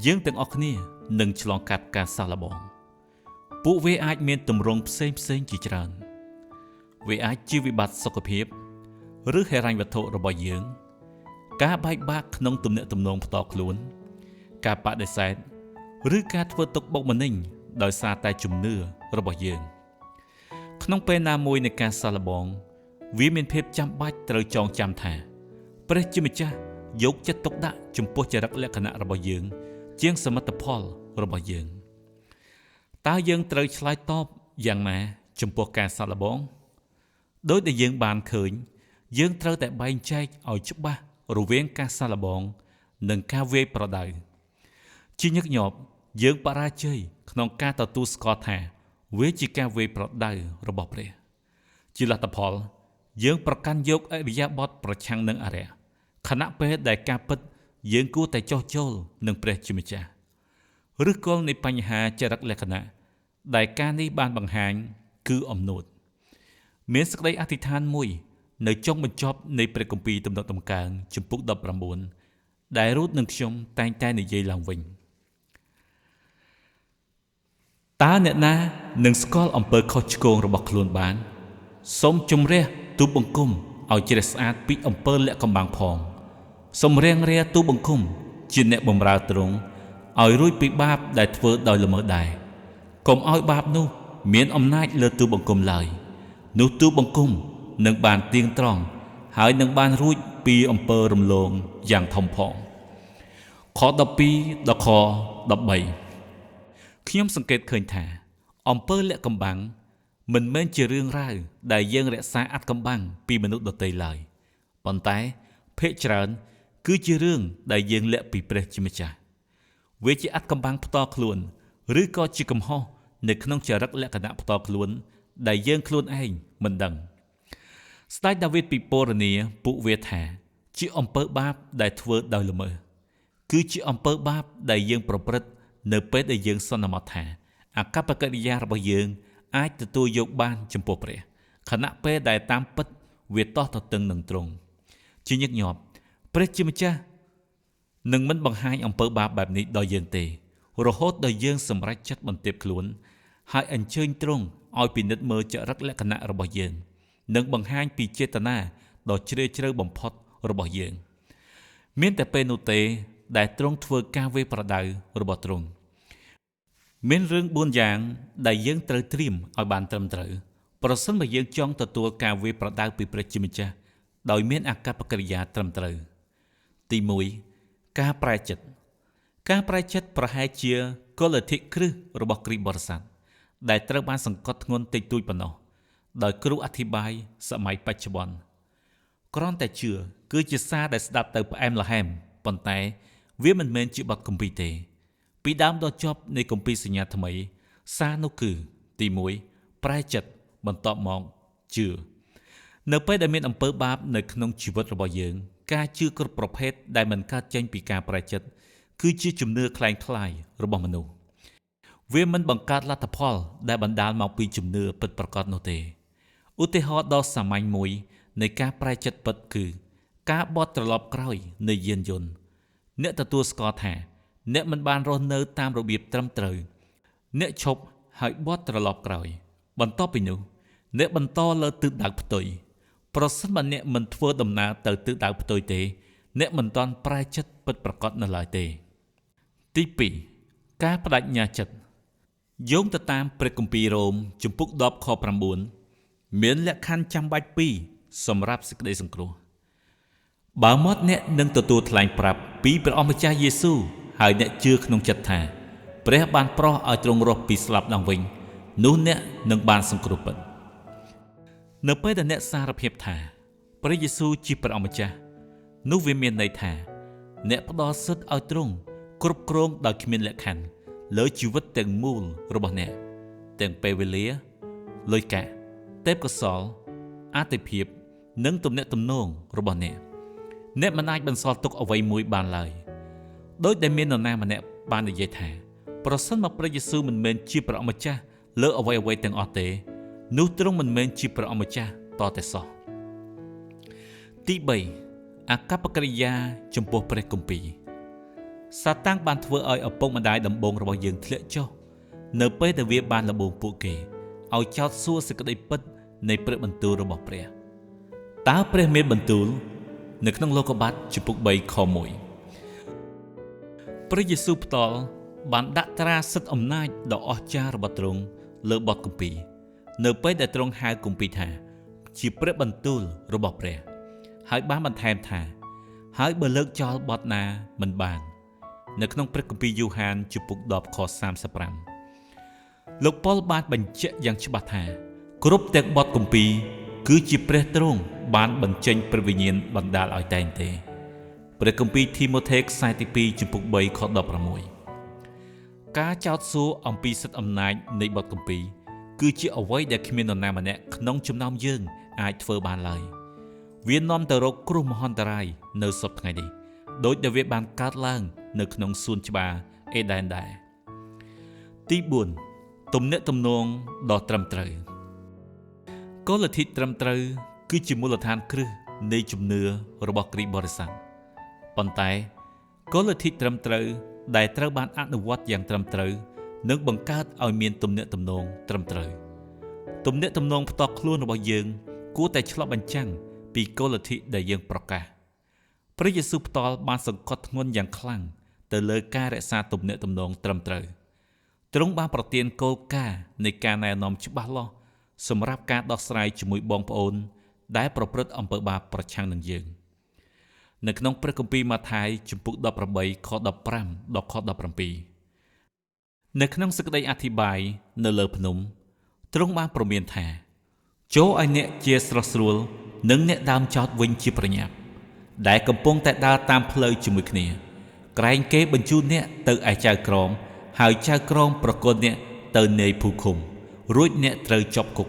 យើងទាំងអស់គ្នានឹងឆ្លងកាត់ការសាកល្បងពួកវាអាចមានទម្រង់ផ្សេងផ្សេងជាច្រើនវាអាចជាវិបត្តិសុខភាពឬហិរញ្ញវត្ថុរបស់យើងការបែកបាក់ក្នុងទំនាក់ទំនងផ្ទាល់ខ្លួនការបដិសេធឬការធ្វើទុក្ខបុកម្នេញដោយសារតែជំនឿរបស់យើងក្នុងពេលណាមួយនៃការសាកល្បងវាមានភាពចាំបាច់ត្រូវចងចាំថាព្រះជាម្ចាស់យកចិត្តទុកដាក់ចំពោះចរិតលក្ខណៈរបស់យើងជាងសមិទ្ធផលរបស់យើងតើយើងត្រូវឆ្លើយតបយ៉ាងណាចំពោះការសាកល្បងដោយដែលយើងបានឃើញយើងត្រូវតែបែងចែកឲ្យច្បាស់រវាងការសាកល្បងនិងការវាយប្រដៅជាញឹកញាប់យើងបរាជ័យក្នុងការទទួលស្គាល់ថាវាជាការវាយប្រដៅរបស់ព្រះជាលទ្ធផលយើងប្រកាន់យកឥរិយាបថប្រឆាំងនឹងអរិយខណៈពេលដែលការពិតយើងគួរតែចុះចូលនឹងព្រះជាម្ចាស់ឫសគល់នៃបញ្ហាចរិតលក្ខណៈដែលការនេះបានបង្ហាញគឺអំនួតមានសេចក្តីអធិដ្ឋានមួយនៅចុងបញ្ចប់នៃព្រះគម្ពីរទំនុកតម្កើងជំពូក19ដែលរូតនឹងខ្ញុំតែងតែនិយាយឡើងវិញតើអ្នកណានឹងស្គាល់អំពើខុសឆ្គងរបស់ខ្លួនបានសូមជម្រះទូលបង្គំឲ្យជ្រះស្អាតពីអំពើលាក់កំបាំងផងសូមរាងរាទូលបង្គំជាអ្នកបម្រើទ្រង់ឲ្យរួចពីបាបដែលធ្វើដោយល្មើសដែរកុំឲ្យបាបនោះមានអំណាចលើទូលបង្គំឡើយនោះទូលបង្គំនឹងបានទៀងត្រង់ហើយនឹងបានរួចពីអំពើរំលងយ៉ាងធំផងខ12ដល់ខ13ខ្ញុំសង្កេតឃើញថាអំពើលាក់កំបាំងមិនមែនជារឿងរ៉ាវដែលយើងរក្សាអាថ៌កំបាំងពីមនុស្សដទៃឡើយប៉ុន្តែភាគច្រើនគឺជារឿងដែលយើងលាក់ពីព្រះជាម្ចាស់វាជាអាថ៌កំបាំងផ្ទាល់ខ្លួនឬក៏ជាកំហុសនៅក្នុងចរិតលក្ខណៈផ្ទាល់ខ្លួនដែលយើងខ្លួនឯងមិនដឹងស្ដេចដាវីតពិពណ៌នាពួកវាថាជាអំពើបាបដែលធ្វើដោយល្មើសគឺជាអំពើបាបដែលយើងប្រព្រឹត្តនៅពេលដែលយើងសន្មតថាអាកប្បកិរិយារបស់យើងអាចទទួលយកបានចំពោះព្រះខណៈពេលដែលតាមពិតវាតោះទទឹងនឹងទ្រង់ជាញឹកញាប់ព្រះជាម្ចាស់នឹងមិនបង្ហាញអំពើបាបបែបនេះដល់យើងទេរហូតដល់យើងសម្រេចចិត្តបន្ទាបខ្លួនហើយអញ្ជើញទ្រង់ឲ្យពិនិត្យមើលចរិតលក្ខណៈរបស់យើងនិងបង្ហាញពីចេតនាដ៏ជ្រាលជ្រៅបំផុតរបស់យើងមានតែពេលនោះទេដែលទ្រង់ធ្វើការវាយប្រដៅរបស់ទ្រង់មានរឿង4យ៉ាងដែលយើងត្រូវត្រៀមឲ្យបានត្រឹមត្រូវប្រសិនបើយើងចង់ទទួលការវាយប្រដៅពីព្រះជាម្ចាស់ដោយមានអាកប្បកិរិយាត្រឹមត្រូវទី1ការប្រែចិត្តការប្រែចិត្តប្រហែលជាគោលលទ្ធិគ្រឹះរបស់គ្រីស្ទបរិស័ទដែលត្រូវបានសង្កត់ធ្ងន់តិចតួចប៉ុណ្ណោះដោយគ្រូអធិប្បាយសម័យបច្ចុប្បន្នគ្រាន់តែជឿគឺជាសារដែលស្ដាប់ទៅផ្អែមល្ហែមប៉ុន្តែវាមិនមែនជាបទគម្ពីរទេពីដើមដល់ចប់នៃគម្ពីរសញ្ញាថ្មីសារនោះគឺទី1ប្រែចិត្តបន្ទាប់មកជឿនៅពេលដែលមានអំពើបាបនៅក្នុងជីវិតរបស់យើងការជឿគ្រប់ប្រភេទដែលមិនកើតចេញពីការប្រែចិត្តគឺជាជំនឿក្លែងក្លាយរបស់មនុស្សវាមិនបង្កើតលទ្ធផលដែលបណ្ដាលមកពីជំនឿពិតប្រាកដនោះទេឧទាហរណ៍ដ៏សាមញ្ញមួយនៃការប្រែចិត្តពិតគឺការបត់ត្រឡប់ក្រោយនៃយានយន្តអ្នកទទួលស្គាល់ថាអ្នកមិនបានរស់នៅតាមរបៀបត្រឹមត្រូវអ្នកឈប់ហើយបត់ត្រឡប់ក្រោយបន្ទាប់ពីនោះអ្នកបន្តលើទិសដៅផ្ទុយប្រសិនបើអ្នកមិនធ្វើដំណើរទៅទិសដៅផ្ទុយទេអ្នកមិនទាន់ប្រែចិត្តពិតប្រាកដនៅឡើយទេទី2ការបដិញ្ញាចិត្តយោងទៅតាមព្រះគម្ពីររ៉ូមជំពូក10ខ9មានលក្ខខណ្ឌចាំបាច់2សម្រាប់សេចក្តីសង្គ្រោះបើមាត់អ្នកនឹងទទួលថ្លែងប្រាប់ពីព្រះអម្ចាស់យេស៊ូវហើយអ្នកជឿក្នុងចិត្តថាព្រះបានប្រោសឲ្យទ្រង់រស់ពីស្លាប់ឡើងវិញនោះអ្នកនឹងបានសង្គ្រោះពិតនៅពេលដែលអ្នកសារភាពថាព្រះយេស៊ូវជាព្រះអម្ចាស់នោះវាមានន័យថាអ្នកផ្ដល់សិទ្ធិឲ្យទ្រង់គ្រប់គ្រងដោយគ្មានលក្ខខណ្ឌ លើជីវិតទាំងមូលរបស់អ្នកទាំងពេលវេលាលុយកាក់ទេពកោសល្យអាទិភាពនិងទំនាក់ទំនងរបស់អ្នកអ្នកមិនអាចបន្សល់ទុកអ្វីមួយបានឡើយដោយដែលមាននរណាម្នាក់បាននិយាយថាប្រសិនបើព្រះយេស៊ូវមិនមែនជាព្រះអម្ចាស់លើអ្វីៗទាំងអស់ទេនោះទ្រង់មិនមែនជាព្រះអម្ចាស់តតែសោះទី3អាកប្បកិរិយាចំពោះព្រះគម្ពីរសាតាំងបានធ្វើឲ្យឪពុកម្ដាយដំបូងរបស់យើងធ្លាក់ចុះនៅពេលដែលវាបានលបងពួកគេឲ្យចោទសួរសេចក្តីពិតនៃព្រះបន្ទូលរបស់ព្រះតើព្រះមានបន្ទូលនៅក្នុងលោកុបាទជំពូក3ខ1ព្រះយេស៊ូវផ្ទាល់បានដាក់ត្រាសិទ្ធិអំណាចដ៏អស្ចារ្យរបស់ទ្រង់លើបទគម្ពីរនៅពេលដែលទ្រង់ហៅគម្ពីរថាជាព្រះបន្ទូលរបស់ព្រះហើយបានបន្ថែមថាហើយបើលើកចោលបទណាមិនបាននៅក្នុងព្រះគម្ពីរយូហានជំពូក10ខ35លោកប៉ុលបានបញ្ជាក់យ៉ាងច្បាស់ថាគ្រប់ទាំងបទគម្ពីរគឺជាព្រះទ្រង់បានបញ្ចេញព្រះវិញ្ញាណបណ្ដាលឲ្យតែងទេព្រះគម្ពីរធីម៉ូថេខ្សែទី2ជំពូក3ខ16ការចោទសួរអំពីសិទ្ធិអំណាចនៃបទគម្ពីរគឺជាអ្វីដែលគ្មាននរណាម្នាក់ក្នុងចំណោមយើងអាចធ្វើបានឡើយវានាំទៅរកគ្រោះមហន្តរាយនៅសព្វថ្ងៃនេះដោយដែលវាបានកើតឡើងនៅក្នុងសួនច្បារអេដែនដែរទី4ទំនាក់ទំនងដ៏ត្រឹមត្រូវគោលលទ្ធិត្រឹមត្រូវគឺជាមូលដ្ឋានគ្រឹះនៃជំនឿរបស់គ្រីស្ទបរិស័ទប៉ុន្តែគោលលទ្ធិត្រឹមត្រូវដែលត្រូវបានអនុវត្តយ៉ាងត្រឹមត្រូវនឹងបង្កើតឲ្យមានទំនាក់ទំនងត្រឹមត្រូវទំនាក់ទំនងផ្ទាល់ខ្លួនរបស់យើងគួរតែឆ្លុះបញ្ចាំងពីគោលលទ្ធិដែលយើងប្រកាសព្រះយេស៊ូវផ្ទាល់បានសង្កត់ធ្ងន់យ៉ាងខ្លាំងទៅលើការរក្សាទំនាក់ទំនងត្រឹមត្រូវទ្រង់បានប្រទានគោលការណ៍នៃការណែនាំច្បាស់លាស់សម្រាប់ការដោះស្រាយជាមួយបងប្អូនដែលប្រព្រឹត្តអំពើបាបប្រឆាំងនឹងយើងនៅក្នុងព្រះគម្ពីរម៉ាថាយជំពូក18ខ15ដល់ខ17នៅក្នុងសេចក្តីអធិប្បាយនៅលើភ្នំទ្រង់បានព្រមានថាចូលឲ្យអ្នកជាស្រស់ស្រួលនិងអ្នកដើមចោតវិញជាប្រញាប់ដែលកំពុងតែដើរតាមផ្លូវជាមួយគ្នាក្រែងគេបញ្ជូនអ្នកទៅឯចៅក្រមហើយចៅក្រមប្រគល់អ្នកទៅនៃភូឃុំរួចអ្នកត្រូវជាប់គុក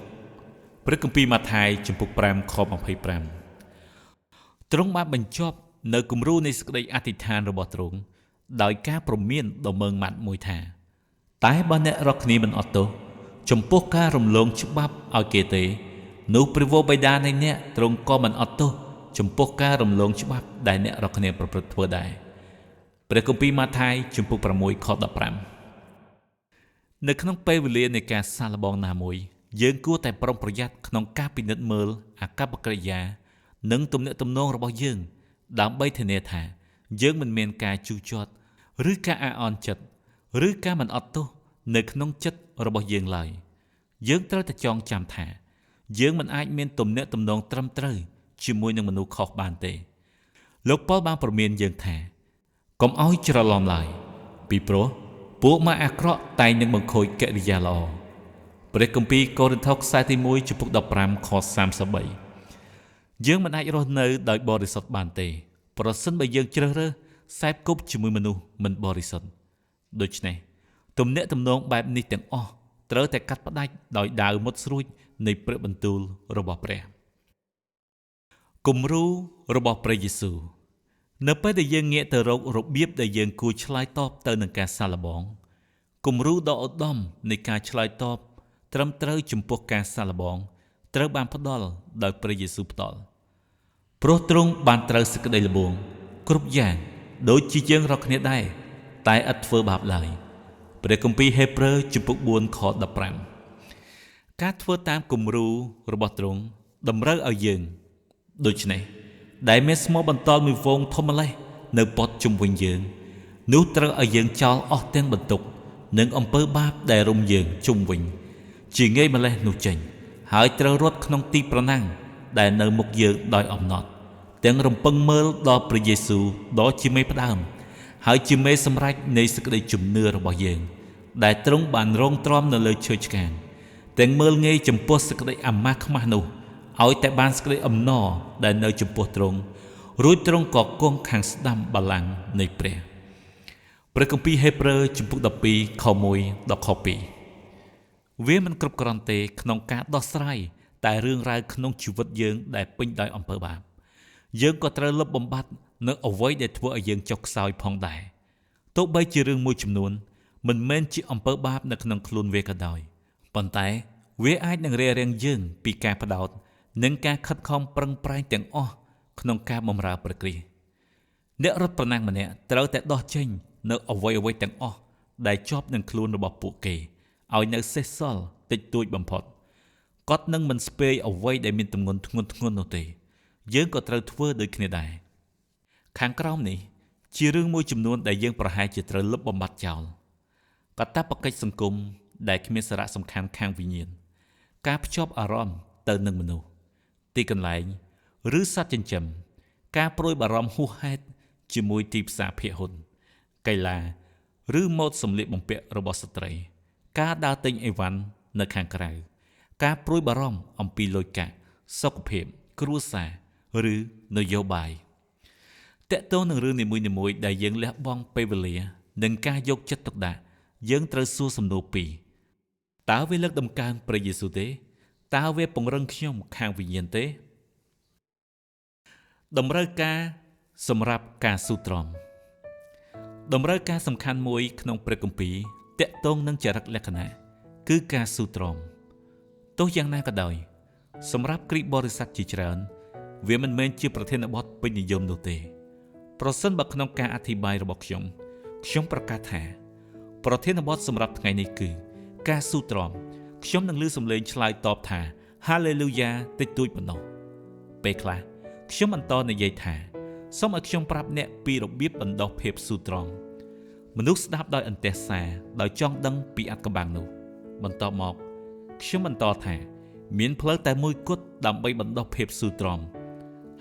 ព្រះគម្ពីរម៉ាថាយជំពូក5ខ25ទ្រង់បានបញ្ចប់នៅគំរូនៃសេចក្តីអធិដ្ឋានរបស់ទ្រង់ដោយការព្រមានដ៏ម៉ឺងម៉ាត់មួយថាតែបើអ្នករកគ្នាមិនអត់ទោសចំពោះការរំលងច្បាប់ឲ្យគេទេនោះព្រះវរបិតានៃអ្នកទ្រង់ក៏មិនអត់ទោសចំពោះការរំលងច្បាប់ដែលអ្នករកគ្នាប្រព្រឹត្តធ្វើដែរព្រះគម្ពីរម៉ាថាយជំពូក6ខ15នៅក្នុងពេលវេលានៃការសាកល្បងណាមួយយើងគួរតែប្រុងប្រយ័ត្នក្នុងការពិនិត្យមើលអាកប្បកិរិយានិងទំនាក់ទំនងរបស់យើងដើម្បីធានាថាយើងមិនមានការជូរចត់ឬការអាក់អន់ចិត្តឬការមិនអត់ទោសនៅក្នុងចិត្តរបស់យើងឡើយយើងត្រូវតែចងចាំថាយើងមិនអាចមានទំនាក់ទំនងត្រឹមត្រូវជាមួយនឹងមនុស្សខុសបានទេលោកប៉ុលបានព្រមានយើងថាកុំឲ្យច្រឡំឡើយពីព្រោះពួកម៉ាអាក្រក់តែងនឹងបង្ខូចកិរិយាល្អព្រះគម្ពីរកូរិនថូសខ្សែទី1ជំពូក15ខ33យើងមិនអាចរស់នៅដោយបរិសុទ្ធបានទេប្រសិនបើយើងជ្រើសរើសសេពគប់ជាមួយមនុស្សមិនបរិសុទ្ធដូច្នេះទំនាក់ទំនងបែបនេះទាំងអស់ត្រូវតែកាត់ផ្តាច់ដោយដាវមុតស្រួចនៃព្រះបន្ទូលរបស់ព្រះគំរូរបស់ព្រះយេស៊ូវនៅពេលដែលយើងងាកទៅរករបៀបដែលយើងគួរឆ្លើយតបទៅនឹងការសាកល្បងគំរូដ៏ឧត្តមនៃការឆ្លើយតបត្រឹមត្រូវចំពោះការសាកល្បងត្រូវបានផ្ដល់ដោយព្រះយេស៊ូវផ្ទាល់ព្រោះទ្រង់បានត្រូវសេចក្តីល្បងគ្រប់យ៉ាងដូចជាយើងរាល់គ្នាដែរតែឥតធ្វើបាបឡើយព្រះគម្ពីរហេព្រើរជំពូក4ខ15ការធ្វើតាមគំរូរបស់ទ្រង់តម្រូវឲ្យយើងដូច្នេះដែលមានស្មោះបន្តមួយវងធំម្លេះនៅព័ទ្ធជុំវិញយើងនោះត្រូវឲ្យយើងចោលអស់ទាំងបន្ទុកនិងអំពើបាបដែលរុំយើងជុំវិញជាងាយម្លេះនោះចេញហើយត្រូវរត់ក្នុងទីប្រណាំងដែលនៅមុខយើងដោយអំណត់ទាំងរំពឹងមើលដល់ព្រះយេស៊ូវដ៏ជាមេផ្ដើមហើយជាមេសម្រេចនៃសេចក្តីជំនឿរបស់យើងដែលទ្រង់បានរងទ្រាំនៅលើឈើឆ្កាងទាំងមើលងាយចំពោះសេចក្តីអាម៉ាស់ខ្មាស់នោះឲ្យតែបានសេចក្តីអំណរដែលនៅចំពោះទ្រង់រួចទ្រង់ក៏គង់ខាងស្ដាំបល្ល័ង្កនៃព្រះ ព្រះគម្ពីរហេព្រើរជំពូក12ខ1ដល់ខ2វាមិនគ្រប់គ្រាន់ទេក្នុងការដោះស្រាយតែរឿងរ៉ាវក្នុងជីវិតយើងដែលពេញដោយអំពើបាបយើងក៏ត្រូវលុបបំបាត់នៅអ្វីដែលធ្វើឲ្យយើងចុះខ្សោយផងដែរទោះបីជារឿងមួយចំនួនមិនមែនជាអំពើបាបនៅក្នុងខ្លួនវាក៏ដោយប៉ុន្តែវាអាចនឹងរារាំងយើងពីការផ្ដោតនិងការខិតខំប្រឹងប្រែងទាំងអស់ក្នុងការបម្រើព្រះគ្រីស្ទអ្នករត់ប្រណាំងម្នាក់ត្រូវតែដោះចេញនៅអ្វីៗទាំងអស់ដែលជាប់នឹងខ្លួនរបស់ពួកគេឲ្យនៅសេសសល់តិចតួចបំផុតគាត់នឹងមិនស្ពេយអ្វីដែលមានទម្ងន់ធ្ងន់ធ្ងរនោះទេយើងក៏ត្រូវធ្វើដូចគ្នាដែរខាងក្រោមនេះជារឿងមួយចំនួនដែលយើងប្រហែលជាត្រូវលុបបំបាត់ចោលកាតព្វកិច្ចសង្គមដែលគ្មានសារៈសំខាន់ខាងវិញ្ញាណការភ្ជាប់អារម្មណ៍ទៅនឹងមនុស្សទីកន្លែងឬសត្វចិញ្ចឹមការព្រួយបារម្ភហួសហេតុជាមួយទីផ្សារភាគហ៊ុនកីឡាឬម៉ូដសម្លៀកបំពាក់របស់ស្ត្រីការដើរទិញអីវ៉ាន់នៅខាងក្រៅការព្រួយបារម្ភអំពីលុយកាក់សុខភាពគ្រួសារឬនយោបាយតកតងនឹងរឿងនីមួយៗដែលយើងលះបង់ពេលវេលានិងការយកចិត្តទុកដាក់យើងត្រូវសួរសំណួរពីរតើវាលើកតម្កើងព្រះយេស៊ូវទេតើវាពង្រឹងខ្ញុំខាងវិញ្ញាណទេតម្រូវការសម្រាប់ការស៊ូទ្រាំតម្រូវការសំខាន់មួយក្នុងព្រះគម្ពីរតកតងនឹងចរិតលក្ខណៈគឺការស៊ូទ្រាំទោះយ៉ាងណាក៏ដោយសម្រាប់គ្រីស្ទបរិស័ទជាច្រើនវាមិនមែនជាប្រធានបទពេញនិយមនោះទេប្រសិនបើក្នុងការអធិប្បាយរបស់ខ្ញុំខ្ញុំប្រកាសថាប្រធានបទសម្រាប់ថ្ងៃនេះគឺការស៊ូទ្រាំខ្ញុំនឹងលើសំឡេងឆ្លើយតបថាហាឡេលូយ៉ាតិចតួចប៉ុណ្ណោះពេលខ្លះខ្ញុំបន្តនិយាយថាសូមឲ្យខ្ញុំប្រាប់អ្នកពីរបៀបបណ្ដុះភាពស៊ូទ្រាំមនុស្សស្ដាប់ដោយអន្ទះសារដោយចង់ដឹងពីអត្ថកំបាំងនោះបន្ទាប់មកខ្ញុំបន្តថាមានផ្លូវតែមួយគត់ដើម្បីបណ្ដុះភាពស៊ូទ្រាំ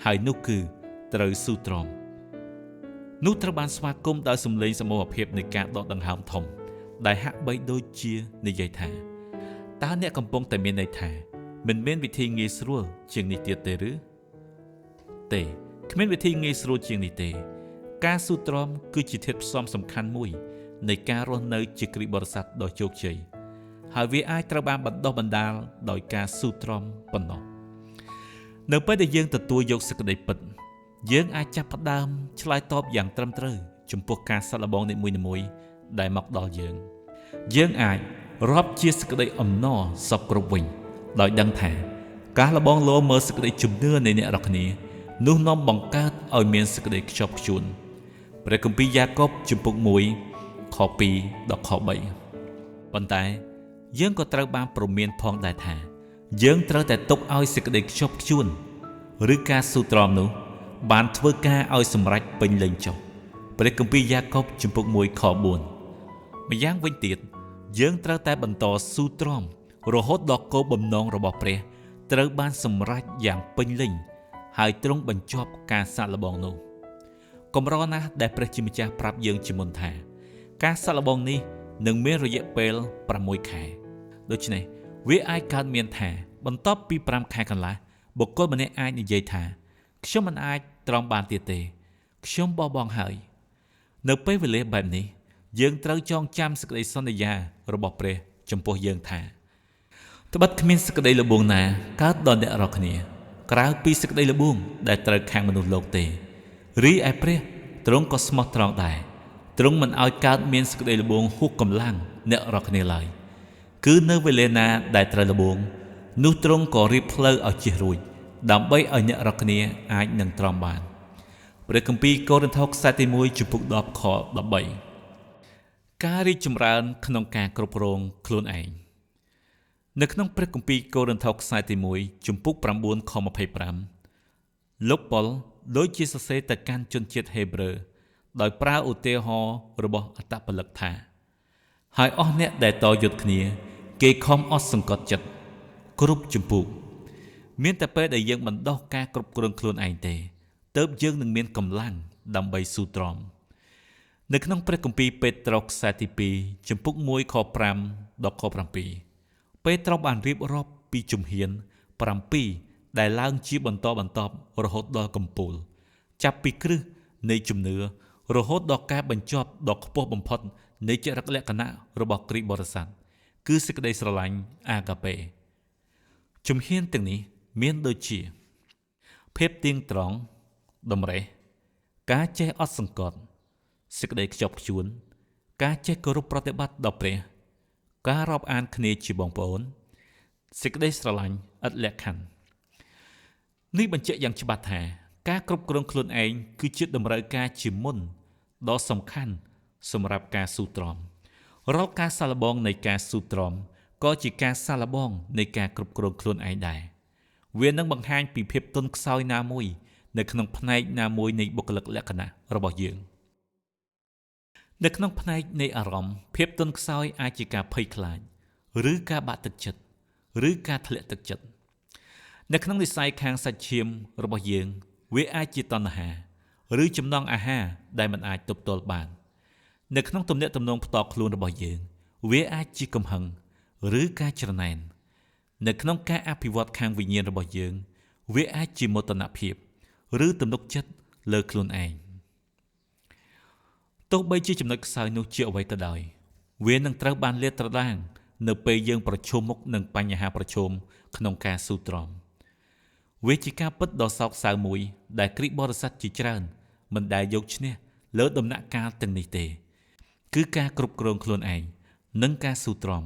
ហើយនោះគឺត្រូវស៊ូទ្រាំនោះត្រូវបានស្វាគមន៍ដោយសម្លេងសមូហភាពនៃការដកដង្ហើមធំដែលហាក់បីដូចជានិយាយថាតើអ្នកកំពុងតែមានន័យថាមិនមានវិធីងាយស្រួលជាងនេះទៀតទេឬទេគ្មានវិធីងាយស្រួលជាងនេះទេការស៊ូទ្រាំគឺជាធាតុផ្សំសំខាន់មួយនៃការរស់នៅជាគ្រីស្ទបរិស័ទដ៏ជោគជ័យហើយវាអាចត្រូវបានបណ្ដុះបណ្ដាលដោយការស៊ូទ្រាំប៉ុណ្ណោះនៅពេលដែលយើងទទួលយកសេចក្តីពិតយើងអាចចាប់ផ្ដើមឆ្លើយតបយ៉ាងត្រឹមត្រូវចំពោះការសាកល្បងនីមួយៗដែលមកដល់យើងយើងអាចរាប់ជាសេចក្តីអំណរសពគ្រប់វិញដោយដឹងថាការល្បងលោមើលសេចក្តីជំនឿនៃអ្នករាល់គ្នានោះនាំបង្កើតឲ្យមានសេចក្តីខ្ជាប់ខ្ជួនព្រះគម្ពីរយ៉ាកុបជំពូក1ខ2ដល់ខ3ប៉ុន្តែយើងក៏ត្រូវបានព្រមានផងដែរថាយើងត្រូវតែទុកឲ្យសេចក្តីខ្ជាប់ខ្ជួនឬការស៊ូទ្រាំនោះបានធ្វើការឲ្យសម្រេចពេញលេញចុះព្រះគម្ពីរយ៉ាកុបជំពូក1ខ4ម្យ៉ាងវិញទៀតយើងត្រូវតែបន្តស៊ូទ្រាំរហូតដល់គោលបំណងរបស់ព្រះត្រូវបានសម្រេចយ៉ាងពេញលេញហើយទ្រង់បញ្ចប់ការសាកល្បងនោះកម្រណាស់ដែលព្រះជាម្ចាស់ប្រាប់យើងជាមុនថាការសាកល្បងនេះនឹងមានរយៈពេល6ខែដូច្នេះវាអាចកើតមានថាបន្ទាប់ពី5ខែកន្លះបុគ្គលម្នាក់អាចនិយាយថាខ្ញុំមិនអាចទ្រាំបានទៀតទេខ្ញុំបោះបង់ហើយនៅពេលវេលាបែបនេះយើងត្រូវចងចាំសេចក្តីសន្យារបស់ព្រះចំពោះយើងថាត្បិតគ្មានសេចក្តីល្បួងណាកើតដល់អ្នករាល់គ្នាក្រៅពីសេចក្តីល្បួងដែលត្រូវខាងមនុស្សលោកទេរីឯព្រះទ្រង់ក៏ស្មោះត្រង់ដែរទ្រង់មិនឲ្យកើតមានសេចក្តីល្បួងហួសកម្លាំងអ្នករាល់គ្នាឡើយគឺនៅវេលាណាដែលត្រូវល្បួងនោះទ្រង់ក៏រៀបផ្លូវឲ្យជិះរួចដើម្បីឲ្យអ្នករាល់គ្នាអាចនឹងទ្រាំបានព្រះគម្ពីរកូរិនថូសខ្សែទី1ជំពូក10ខ13ការរីកចម្រើនក្នុងការគ្រប់គ្រងខ្លួនឯងនៅក្នុងព្រះគម្ពីរកូរិនថូសខ្សែទី1ជំពូក9ខ25លោកប៉ុលដូចជាសរសេរទៅកាន់ជនជាតិហេប្រឺដោយប្រើឧទាហរណ៍របស់អត្តពលិកថាហើយអស់អ្នកដែលតយុទ្ធគ្នាគេខំអត់សង្កត់ចិត្តគ្រប់ជំពូកមានតែពេលដែលយើងបណ្ដោះការគ្រប់គ្រងខ្លួនឯងទេទើបយើងនឹងមានកម្លាំងដើម្បីស៊ូទ្រាំនៅក្នុងព្រះគម្ពីរពេត្រុសខ្សែទី2ជំពូក1ខ5ដល់ខ7ពេត្រុសបានរៀបរាប់ពីជំហាន7ដែលឡើងជាបន្តបន្ទាប់រហូតដល់កំពូលចាប់ពីគ្រឹះនៃជំនឿ រហូតដល់ការបញ្ចប់ដ៏ខ្ពស់បំផុតនៃចរិតលក្ខណៈរបស់គ្រីស្ទបរិស័ទគឺសេចក្តីស្រឡាញ់អាហ្គាប៉េជំហានទាំងនេះមានដូចជាភាពទៀងត្រង់តម្រេះការចេះអត់សង្កត់សេចក្តីខ្ជាប់ខ្ជួនការចេះគោរពប្រតិបត្តិដល់ព្រះការរាប់អានគ្នាជាបងប្អូនសេចក្តីស្រឡាញ់ឥតលក្ខខណ្ឌនេះបញ្ជាក់យ៉ាងច្បាស់ថាការគ្រប់គ្រងខ្លួនឯងគឺជាតម្រូវការជាមុនដ៏សំខាន់សម្រាប់ការស៊ូទ្រាំរាល់ការសាកល្បងនៃការស៊ូទ្រាំក៏ជាការសាកល្បងនៃការគ្រប់គ្រងខ្លួនឯងដែរវានឹងបង្ហាញពីភាពទន់ខ្សោយណាមួយនៅក្នុងផ្នែកណាមួយនៃបុគ្គលិកលក្ខណៈរបស់យើងនៅក្នុងផ្នែកនៃអារម្មណ៍ភាពទន់ខ្សោយអាចជាការភ័យខ្លាចឬការបាក់ទឹកចិត្តឬការធ្លាក់ទឹកចិត្តនៅក្នុងនិស្ស័យខាងសាច់ឈាមរបស់យើងវាអាចជាតណ្ហាឬចំណង់អាហារដែលមិនអាចទប់ទល់បាននៅក្នុងទំនាក់ទំនងផ្ទាល់ខ្លួនរបស់យើងវាអាចជាកំហឹងឬការច្រណែននៅក្នុងការអភិវឌ្ឍខាងវិញ្ញាណរបស់យើងវាអាចជាមោទនភាពឬទំនុកចិត្តលើខ្លួនឯងទោះបីជាចំណុចខ្សោយនោះជាអ្វីក៏ដោយវានឹងត្រូវបានលាតត្រដាងនៅពេលយើងប្រឈមមុខនឹងបញ្ហាប្រឈមក្នុងការស៊ូទ្រាំវាជាការពិតដ៏សោកសៅមួយដែលគ្រីស្ទបរិស័ទជាច្រើនមិនដែលយកឈ្នះលើដំណាក់កាលទាំងនេះទេគឺការគ្រប់គ្រងខ្លួនឯងនិងការស៊ូទ្រាំ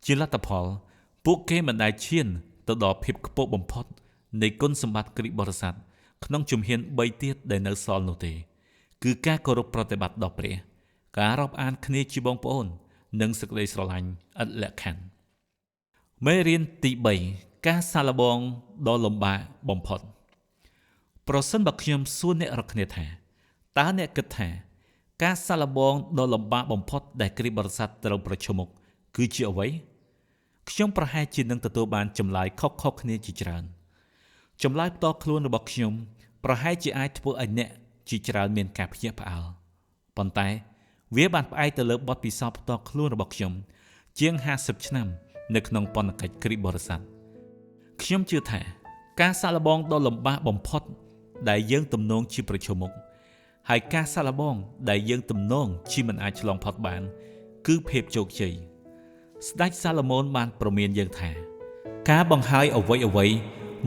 ជាលទ្ធផលពួកគេមិនដែលឈានទៅដល់ភាពខ្ពស់បំផុតនៃគុណសម្បត្តិគ្រីស្ទបរិស័ទក្នុងជំហាន3ទៀតដែលនៅសល់នោះទេគឺការគោរពប្រតិបត្តិដល់ព្រះការរាប់អានគ្នាជាបងប្អូននិងសេចក្តីស្រឡាញ់ឥតលក្ខខណ្ឌមេរៀនទី3ការសាកល្បងដ៏លំបាកបំផុតប្រសិនបើខ្ញុំសួរអ្នករាល់គ្នាថាតើអ្នកគិតថាការសាកល្បងដ៏លំបាកបំផុតដែលគ្រីស្ទបរិស័ទត្រូវប្រឈមមុខគឺជាអ្វីខ្ញុំប្រហែលជានឹងទទួលបានចម្លើយខុសៗគ្នាជាច្រើនចម្លើយផ្ទាល់ខ្លួនរបស់ខ្ញុំប្រហែលជាអាចធ្វើឲ្យអ្នកជាច្រើនមានការភ្ញាក់ផ្អើលប៉ុន្តែវាបានផ្អែកទៅលើបទពិសោធន៍ផ្ទាល់ខ្លួនរបស់ខ្ញុំជាង50ឆ្នាំនៅក្នុងពន្ធកិច្ចគ្រីស្ទបរិស័ទខ្ញុំជឿថាការសាកល្បងដ៏លំបាកបំផុតដែលយើងទំនងជាប្រឈមមុខហើយការសាកល្បងដែលយើងទំនងជាមិនអាចឆ្លងផុតបានគឺភាពជោគជ័យស្ដេចសាឡូមោនបានព្រមានយើងថាការបង្ហើយអ្វីៗ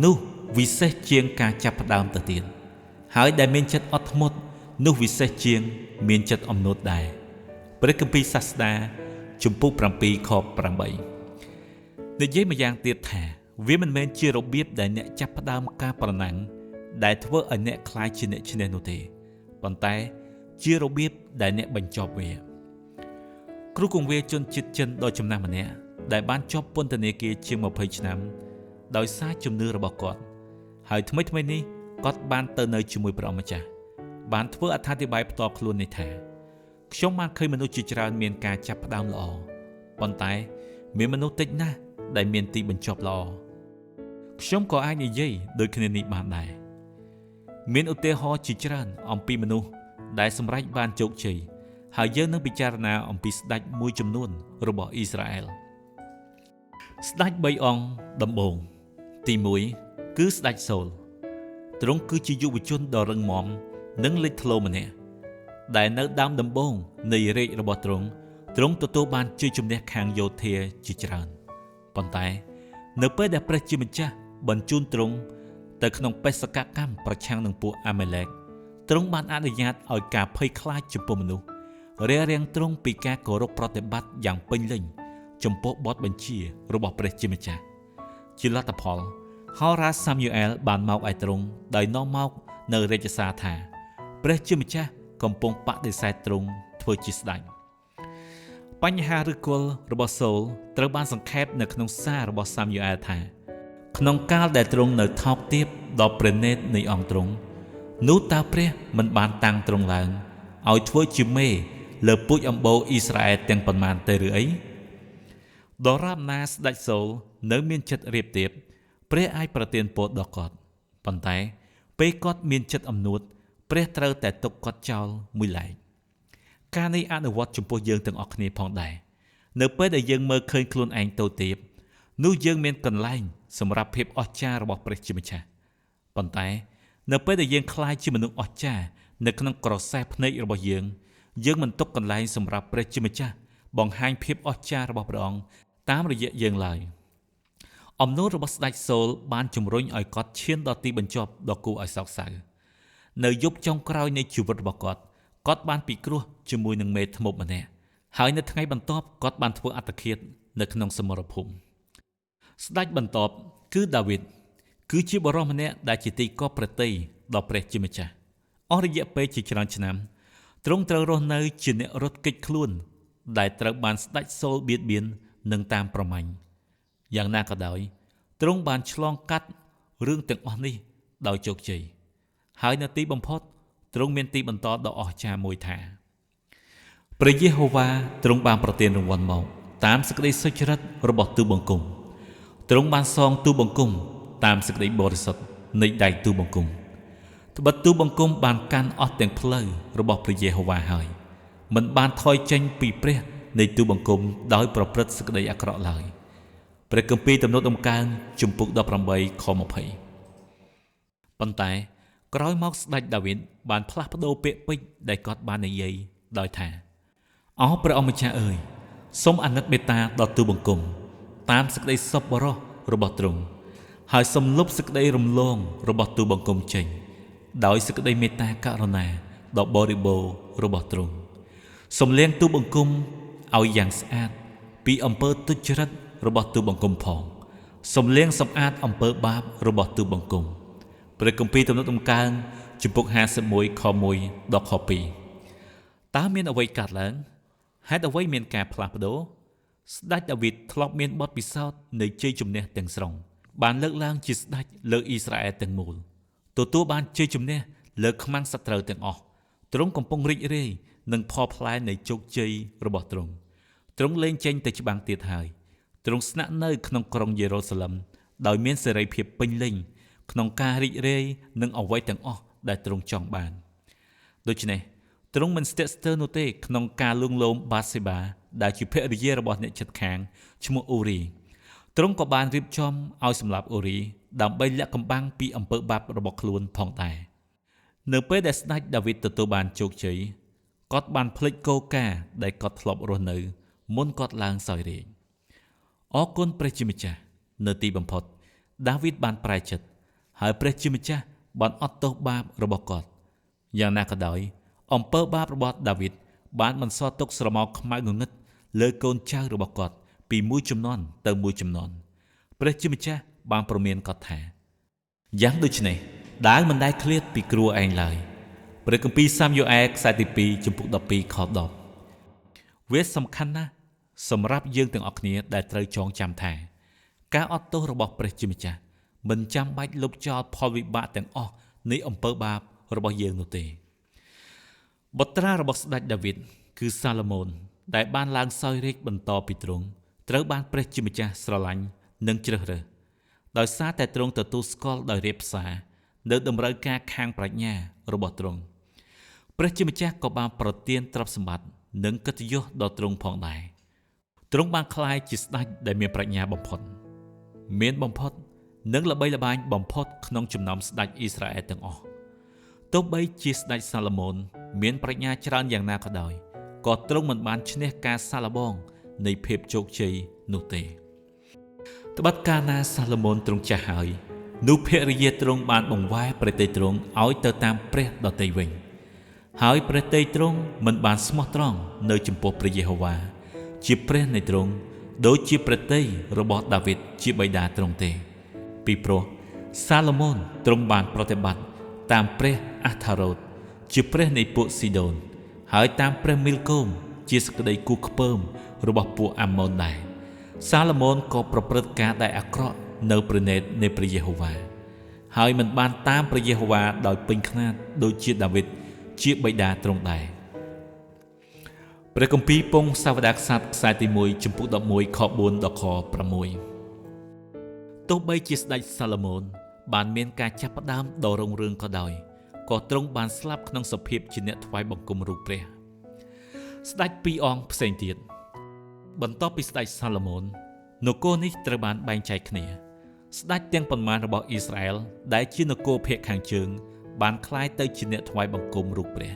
នោះវិសេសជាងការចាប់ផ្ដើមទៅទៀតហើយដែលមានចិត្តអត់ធ្មត់នោះវិសេសជាងមានចិត្តអំនួតដែរព្រះគម្ពីរសាស្តាជំពូក7ខ8និយាយម្យ៉ាងទៀតថាវាមិនមែនជារបៀបដែលអ្នកចាប់ផ្ដើមការប្រណាំងដែលធ្វើឲ្យអ្នកក្លាយជាអ្នកឈ្នះនោះទេប៉ុន្តែជារបៀបដែលអ្នកបញ្ចប់វាគ្រូគង្វាលជនជាតិចិនដ៏ចំណាស់ម្នាក់ដែលបានជាប់ពន្ធនាគារជាង20ឆ្នាំដោយសារជំនឿរបស់គាត់ហើយថ្មីៗនេះគាត់បានទៅនៅជាមួយព្រះអង្គម្ចាស់បានធ្វើអត្ថាធិប្បាយផ្ទាល់ខ្លួននេះថាខ្ញុំបានឃើញមនុស្សជាច្រើនមានការចាប់ផ្ដើមល្អប៉ុន្តែមានមនុស្សតិចណាស់ដែលមានទីបញ្ចប់ល្អខ្ញុំក៏អាចនិយាយដូចគ្នានេះបានដែរមានឧទាហរណ៍ជាច្រើនអំពីមនុស្សដែលសម្រេចបានជោគជ័យហើយយើងនឹងពិចារណាអំពីស្ដេចមួយចំនួនរបស់អ៊ីស្រាអែលស្ដេច3អង្គដំបូងទី1គឺស្ដេចសូលទ្រង់គឺជាយុវជនដ៏រឹងមាំនិងលេចធ្លោម្នាក់ដែលនៅដើមដំបូងនៃរាជរបស់ទ្រង់ទទួលបានជ័យជំនះខាងយោធាជាច្រើនប៉ុន្តែនៅពេលដែលព្រះជាម្ចាស់បញ្ជូនទ្រង់ទៅក្នុងបេសកកម្មប្រឆាំងនឹងពួកអាម៉ាឡេកទ្រង់បានអនុញ្ញាតឲ្យការភ័យខ្លាចចំពោះមនុស្សរារាំងទ្រង់ពីការគោរពប្រតិបត្តិយ៉ាងពេញលេញចំពោះបទបញ្ជារបស់ព្រះជាម្ចាស់ជាលទ្ធផលហោរាសាមយូអែលបានមកឲ្យទ្រង់ដោយនាំមកនៅរាជសារថាព្រះជាម្ចាស់កំពុងបដិសេធទ្រង់ធ្វើជាស្ដេចបញ្ហាឫគល់របស់សូលត្រូវបានសង្ខេបនៅក្នុងសាររបស់សាមយូអែលថាក្នុងកាលដែលទ្រង់នៅថោកទាបដល់ព្រះនេត្រនៃអង្គទ្រង់នោះតើព្រះមិនបានតាំងទ្រង់ឡើងឲ្យធ្វើជាមេលើពូជអម្បូរអ៊ីស្រាអែលទាំងប៉ុន្មានទៅឬអីដរាបណាស្ដេចសូលនៅមានចិត្តរាបទាបព្រះអាចប្រទានពរដល់គាត់ប៉ុន្តែពេលគាត់មានចិត្តអំនួតព្រះត្រូវតែទុកគាត់ចោលមួយឡែកការនេះអនុវត្តចំពោះយើងទាំងអស់គ្នាផងដែរនៅពេលដែលយើងមើលឃើញខ្លួនឯងតូចទាបនោះយើងមានកន្លែងសម្រាប់ភាពអស្ចារ្យរបស់ព្រះជាម្ចាស់ប៉ុន្តែនៅពេលដែលយើងក្លាយជាមនុស្សអស្ចារ្យ នៅក្នុងក្រសែភ្នែករបស់យើងយើងមិនទុកកន្លែងសម្រាប់ព្រះជាម្ចាស់បង្ហាញភាពអស្ចារ្យរបស់ព្រះអង្គតាមរយៈយើងឡើយអំនួតរបស់ស្ដេចសូលបានជំរុញឲ្យគាត់ឈានដល់ទីបញ្ចប់ដ៏គួរឲ្យសោកសៅនៅយប់ចុងក្រោយនៃជីវិតរបស់គាត់គាត់បានពិគ្រោះជាមួយនឹងមេធ្មប់ម្នាក់ហើយនៅថ្ងៃបន្ទាប់គាត់បានធ្វើអត្តឃាតនៅក្នុងសមរភូមិស្ដេចបន្ទាប់គឺដាវីតគឺជាបុរសម្នាក់ដែលជាទីគាប់ព្រះទ័យដល់ព្រះជាម្ចាស់អស់រយៈពេលជាច្រើនឆ្នាំទ្រង់ត្រូវរស់នៅជាអ្នករត់គេចខ្លួនដែលត្រូវបានស្ដេចសូលបៀតបៀននិងតាមប្រមាញ់យ៉ាងណាក៏ដោយទ្រង់បានឆ្លងកាត់រឿងទាំងអស់នេះដោយជោគជ័យហើយនៅទីបំផុតទ្រង់មានទីបន្តដ៏អស្ចារ្យមួយថាព្រះយេហូវ៉ាទ្រង់បានប្រទានរង្វាន់មកតាមសេចក្តីសុចរិតរបស់ទូលបង្គំទ្រង់បានសងទូលបង្គំតាមសេចក្តីបរិសុទ្ធនៃដៃទូលបង្គំត្បិតទូលបង្គំបានកាន់អស់ទាំងផ្លូវរបស់ព្រះយេហូវ៉ាហើយមិនបានថយចេញពីព្រះនៃទូលបង្គំដោយប្រព្រឹត្តសេចក្តីអាក្រក់ឡើយព្រះគម្ពីរទំនុកដំកើងជំពូក18ខ20ប៉ុន្តែក្រោយមកស្ដេចដាវីតបានផ្លាស់ប្ដូរពាក្យពេចន៍ដែលគាត់បាននិយាយដោយថាអោព្រះអង្គម្ចាស់អើយសូមអាណិតមេត្តាដល់ទូលបង្គំតាមសេចក្តីសប្បុរសរបស់ទ្រង់ហើយសូមលុបសេចក្តីរំលងរបស់ទូលបង្គំចេញដោយសេចក្តីមេត្តាករុណាដ៏បរិបូរណ៍របស់ទ្រង់សូមលាងទូលបង្គំឲ្យយ៉ាងស្អាតពីអំពើទុច្ចរិតរបស់ទូលបង្គំផងសូមលាងសម្អាតអំពើបាបរបស់ទូលបង្គំព្រះគម្ពីរទំនុកដំកើងជំពូក51ខ1ដល់ខ2តើមានអ្វីកើតឡើងហេតុអ្វីមានការផ្លាស់ប្ដូរស្ដេចដាវីតធ្លាប់មានបទពិសោធន៍នៃជ័យជំនះទាំងស្រុងបានលើកឡើងជាស្ដេចលើអ៊ីស្រាអែលទាំងមូលទទួលបានជ័យជំនះលើខ្មាំងសត្រូវទាំងអស់ទ្រង់កំពុងរីករាយនឹងផលផ្លែនៃជោគជ័យរបស់ទ្រង់ទ្រង់លែងចេញទៅច្បាំងទៀតហើយទ្រង់ស្នាក់នៅក្នុងក្រុងយេរូសាឡឹមដោយមានសេរីភាពពេញលេញក្នុងការរីករាយនឹងអ្វីទាំងអស់ដែលទ្រង់ចង់បានដូច្នេះទ្រង់មិនស្ទាក់ស្ទើរនោះទេក្នុងការលួងលោមបាសេបាដែលជាភរិយារបស់អ្នកជិតខាងឈ្មោះអ៊ូរីទ្រង់ក៏បានរៀបចំឲ្យសម្លាប់អ៊ូរីដើម្បីលាក់កំបាំងពីអំពើបាបរបស់ខ្លួនផងដែរនៅពេលដែលស្ដេចដាវីតទទួលបានជោគជ័យគាត់បានភ្លេចគោលការណ៍ដែលគាត់ធ្លាប់រស់នៅមុនគាត់ឡើងសោយរាជ្យអរគុណព្រះជាម្ចាស់នៅទីបំផុតដាវីតបានប្រែចិត្តហើយព្រះជាម្ចាស់បានអត់ទោសបាបរបស់គាត់យ៉ាងណាក៏ដោយអំពើបាបរបស់ដាវីតបានបន្សល់ទុកស្រមោលខ្មៅងងឹតលើកូនចៅរបស់គាត់ពីមួយជំនាន់ទៅមួយជំនាន់ព្រះជាម្ចាស់បានព្រមានគាត់ថាយ៉ាងដូចនេះដាវមិនដែលឃ្លាតពីគ្រួឯងឡើយព្រះគម្ពីរសាមយូអែខ្សែទី2ជំពូក12ខ10វាសំខាន់ណាស់សម្រាប់យើងទាំងអស់គ្នាដែលត្រូវចងចាំថាការអត់ទោសរបស់ព្រះជាម្ចាស់មិនចាំបាច់លុបចោលផលវិបាកទាំងអស់នៃអំពើបាបរបស់យើងនោះទេបុត្រារបស់ស្ដេចដាវីតគឺសាឡូមោនដែលបានឡើងសោយរាជ្យបន្តពីទ្រង់ត្រូវបានព្រះជាម្ចាស់ស្រឡាញ់និងជ្រើសរើសដោយសារតែទ្រង់ទទួលស្គាល់ដោយរាបសារនៅតម្រូវការខាងប្រាជ្ញារបស់ទ្រង់ព្រះជាម្ចាស់ក៏បានប្រទានទ្រព្យសម្បត្តិនិងកិត្តិយសដល់ទ្រង់ផងដែរទ្រង់បានក្លាយជាស្ដេចដែលមានប្រាជ្ញាបំផុតមានបំផុតនិងល្បីល្បាញបំផុតក្នុងចំណោមស្ដេចអ៊ីស្រាអែលទាំងអស់ទោះបីជាស្ដេចសាឡូមោនមានប្រាជ្ញាច្រើនយ៉ាងណាក៏ដោយក៏ទ្រង់មិនបានឈ្នះការសាឡបងនៃភាពជោគជ័យនោះទេត្បិតកាលណាសាឡូមោនទ្រង់ចាស់ហើយនោះភរិយាទ្រង់បានបង្វែរព្រះទ័យទ្រង់ឲ្យទៅតាមព្រះដទៃវិញហើយព្រះទ័យទ្រង់មិនបានស្មោះត្រង់នៅចំពោះព្រះយេហូវ៉ាជាព្រះនៃទ្រង់ដូចជាព្រះទ័យរបស់ដាវីតជាបិតាទ្រង់ទេពីព្រោះសាឡូមោនទ្រង់បានប្រតិបត្តិតាមព្រះអាថារ៉ូតជាព្រះនៃពួកស៊ីដូនហើយតាមព្រះមីលកូមជាសក្តីគូខ្ពើមរបស់ពួកអាម៉ូនដែរសាឡូមោនក៏ប្រព្រឹត្តការដែលអាក្រក់នៅព្រះនេត្រនៃព្រះយេហូវ៉ាហើយមិនបានតាមព្រះយេហូវ៉ាដោយពេញខ្នាតដូចជាដាវីតជាបិតាទ្រង់ដែរព្រះគម្ពីរពង្សាវតារក្សត្រខ្សែទី1ជំពូក11ខ4ដល់ខ6ទោះបីជាស្ដេចសាឡូមោនបានមានការចាប់ផ្ដើមដ៏រុងរឿងក៏ដោយក៏ទ្រង់បានស្លាប់ក្នុងសភាពជាអ្នកថ្វាយបង្គំរូបព្រះស្ដេចពីរអង្គផ្សេងទៀតបន្ទាប់ពីស្ដេចសាឡូមោននគរនេះត្រូវបានបែងចែកគ្នាស្ដេចទាំងប៉ុន្មានរបស់អ៊ីស្រាអែលដែលជានគរភាគខាងជើង បានក្លាយទៅជាអ្នកថ្វាយបង្គំរូបព្រះ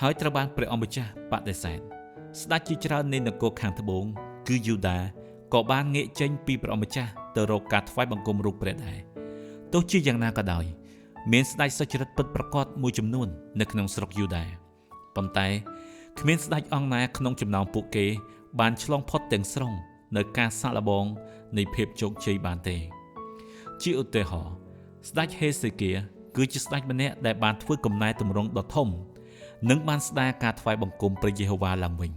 ហើយត្រូវបានព្រះអង្គម្ចាស់បដិសេធស្ដេចជាច្រើននៃនគរខាងត្បូងគឺយូដាក៏បានងាកចេញពីព្រះអង្គម្ចាស់ទៅរកការថ្វាយបង្គំរូបព្រះដែរទោះជាយ៉ាងណាក៏ដោយមានស្ដេចសុចរិតពិតប្រាកដមួយចំនួននៅក្នុងស្រុកយូដាប៉ុន្តែគ្មានស្ដេចអង្គណាក្នុងចំណោមពួកគេបានឆ្លងផុតទាំងស្រុងនៅការសាកល្បងនៃភាពជោគជ័យបានទេជាឧទាហរណ៍ស្ដេចហេសេគៀគឺជាស្ដេចម្នាក់ដែលបានធ្វើកំណែទម្រង់ដ៏ធំនិងបានស្ដារការថ្វាយបង្គំព្រះយេហូវ៉ាឡើងវិញ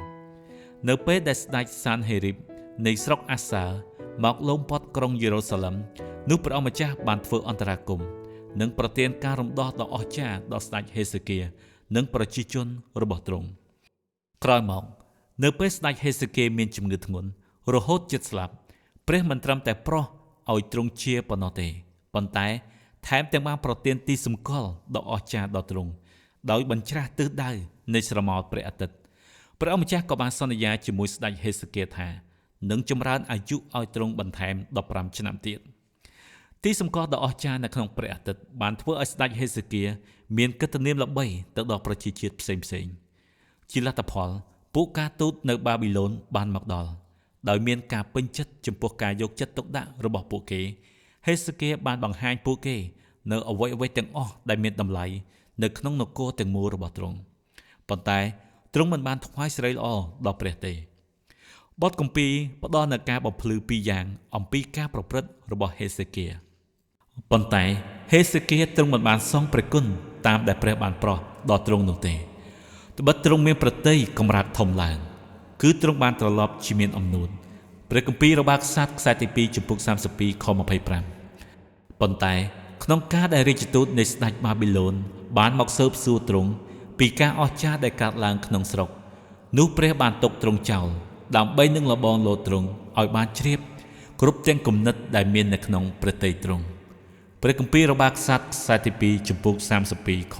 នៅពេលដែលស្ដេចសានហេរីបនៃស្រុកអាសាមកលំព័ទ្ធក្រុងយេរូសាឡឹមនោះព្រះអង្គម្ចាស់បានធ្វើអន្តរាគមន៍និងប្រទានការរំដោះដ៏អស្ចារ្យដល់ស្ដេចហេសេគៀនិងប្រជាជនរបស់ទ្រង់ក្រោយមកនៅពេលស្ដេចហេសេគៀមានជំងឺធ្ងន់រហូតជិតស្លាប់ព្រះមិនត្រឹមតែប្រោះឲ្យទ្រង់ជាប៉ុណ្ណោះទេប៉ុន្តែថែមទាំងបានប្រទានទីសម្គាល់ដ៏អស្ចារ្យដល់ទ្រង់ដោយបញ្ច្រាស់ទិសដៅនៃស្រមោលព្រះអាទិត្យព្រះអង្គម្ចាស់ក៏បានសន្យាជាមួយស្ដេចហេសេគៀថានឹងចម្រើនអាយុឲ្យទ្រង់បន្ថែម15ឆ្នាំទៀតទីសម្គាល់ដ៏អស្ចារ្យនៅក្នុងព្រះអាទិត្យបានធ្វើឲ្យស្ដេចហេសេគៀមានកិត្តិនាមល្បីទៅដល់ប្រជាជាតិផ្សេងៗជាលទ្ធផលពួកការទូតនៅបាប៊ីឡូនបានមកដល់ដោយមានការពេញចិត្តចំពោះការយកចិត្តទុកដាក់របស់ពួកគេហេសេគៀបានបង្ហាញពួកគេនៅអ្វីៗទាំងអស់ដែលមានតម្លៃនៅក្នុងនគរទាំងមូលរបស់ទ្រង់ប៉ុន្តែទ្រង់មិនបានថ្វាយសិរីល្អដល់ព្រះទេបទគម្ពីរផ្ដល់នូវការបំភ្លឺពីរយ៉ាងអំពីការប្រព្រឹត្តរបស់ហេសេគៀប៉ុន្តែហេសេគៀទ្រង់មិនបានសងព្រះគុណតាមដែលព្រះបានប្រោសដល់ទ្រង់នោះទេត្បិតទ្រង់មានប្រតិយកម្រើកធំឡើងគឺទ្រង់បានត្រឡប់ជាមានអំនួតព្រះគម្ពីររបស់ក្សត្រខ្សែទី2ជំពូក32ខ25ប៉ុន្តែក្នុងការដែលរាជទូតនៃស្ដេចបាប៊ីឡូនបានមកស៊ើបសួរទ្រង់ពីការអស្ចារ្យដែលកើតឡើងក្នុងស្រុកនោះព្រះបានទុកទ្រង់ចោលដើម្បីនឹងលបងលោទ្រង់ឲ្យបានជ្រាបគ្រប់ទាំងគំនិតដែលមាននៅក្នុងព្រះទ័យទ្រង់ព្រះគម្ពីររបស់ក្សត្រខ្សែទី2ជំពូក32ខ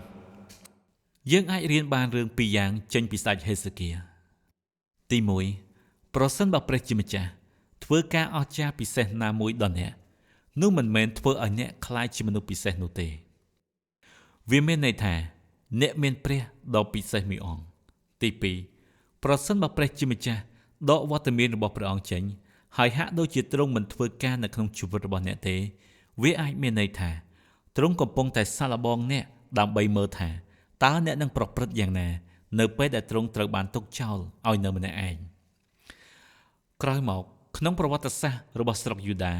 31យើងអាចរៀនបានរឿងពីរយ៉ាងចេញពីស្ដេចហេសេគៀទី1ប្រសិនបើព្រះជាម្ចាស់ធ្វើការអស្ចារ្យពិសេសណាមួយដល់អ្នកនោះមិនមែនធ្វើឲ្យអ្នកក្លាយជាមនុស្សពិសេសនោះទេវាមានន័យថាអ្នកមានព្រះដ៏ពិសេសមួយអង្គទី2ប្រសិនបើព្រះជាម្ចាស់ដកវត្តមានរបស់ព្រះអង្គចេញហើយហាក់ដូចជាទ្រង់មិនធ្វើការនៅក្នុងជីវិតរបស់អ្នកទេវាអាចមានន័យថាទ្រង់កំពុងតែសាកល្បងអ្នកដើម្បីមើលថាតើអ្នកនឹងប្រព្រឹត្តយ៉ាងណានៅពេលដែលទ្រង់ត្រូវបានទុកចោលឲ្យនៅម្នាក់ឯងក្រោយមកក្នុងប្រវត្តិសាស្ត្ររបស់ស្រុកយូដា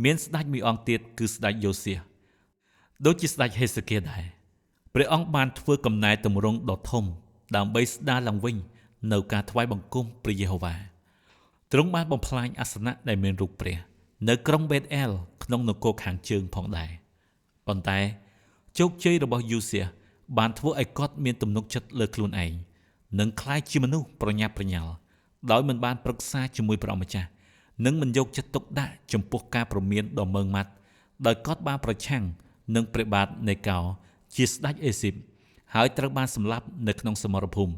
មានស្ដេចមួយអង្គទៀតគឺស្ដេចយ៉ូសៀសដូចជាស្ដេចហេសេគៀដែរព្រះអង្គបានធ្វើកំណែទម្រង់ដ៏ធំដើម្បីស្ដារឡើងវិញនៅការថ្វាយបង្គំព្រះយេហូវ៉ាទ្រង់បានបំផ្លាញអាសនៈដែលមានរូបព្រះនៅក្រុងបេតអែលក្នុងនគរខាងជើងផងដែរប៉ុន្តែជោគជ័យរបស់យូសៀសបានធ្វើឲ្យគាត់មានទំនុកចិត្តលើខ្លួនឯងនិងក្លាយជាមនុស្សប្រញាប់ប្រញាល់ដោយមិនបានប្រឹក្សាជាមួយព្រះអង្គម្ចាស់និងមិនយកចិត្តទុកដាក់ចំពោះការព្រមានដ៏ម៉ឺងម៉ាត់ដោយគាត់បានប្រឆាំងនឹងព្រះបាទនេកោជាស្ដេចអេស៊ីបហើយត្រូវបានសម្លាប់នៅក្នុងសមរភូមិ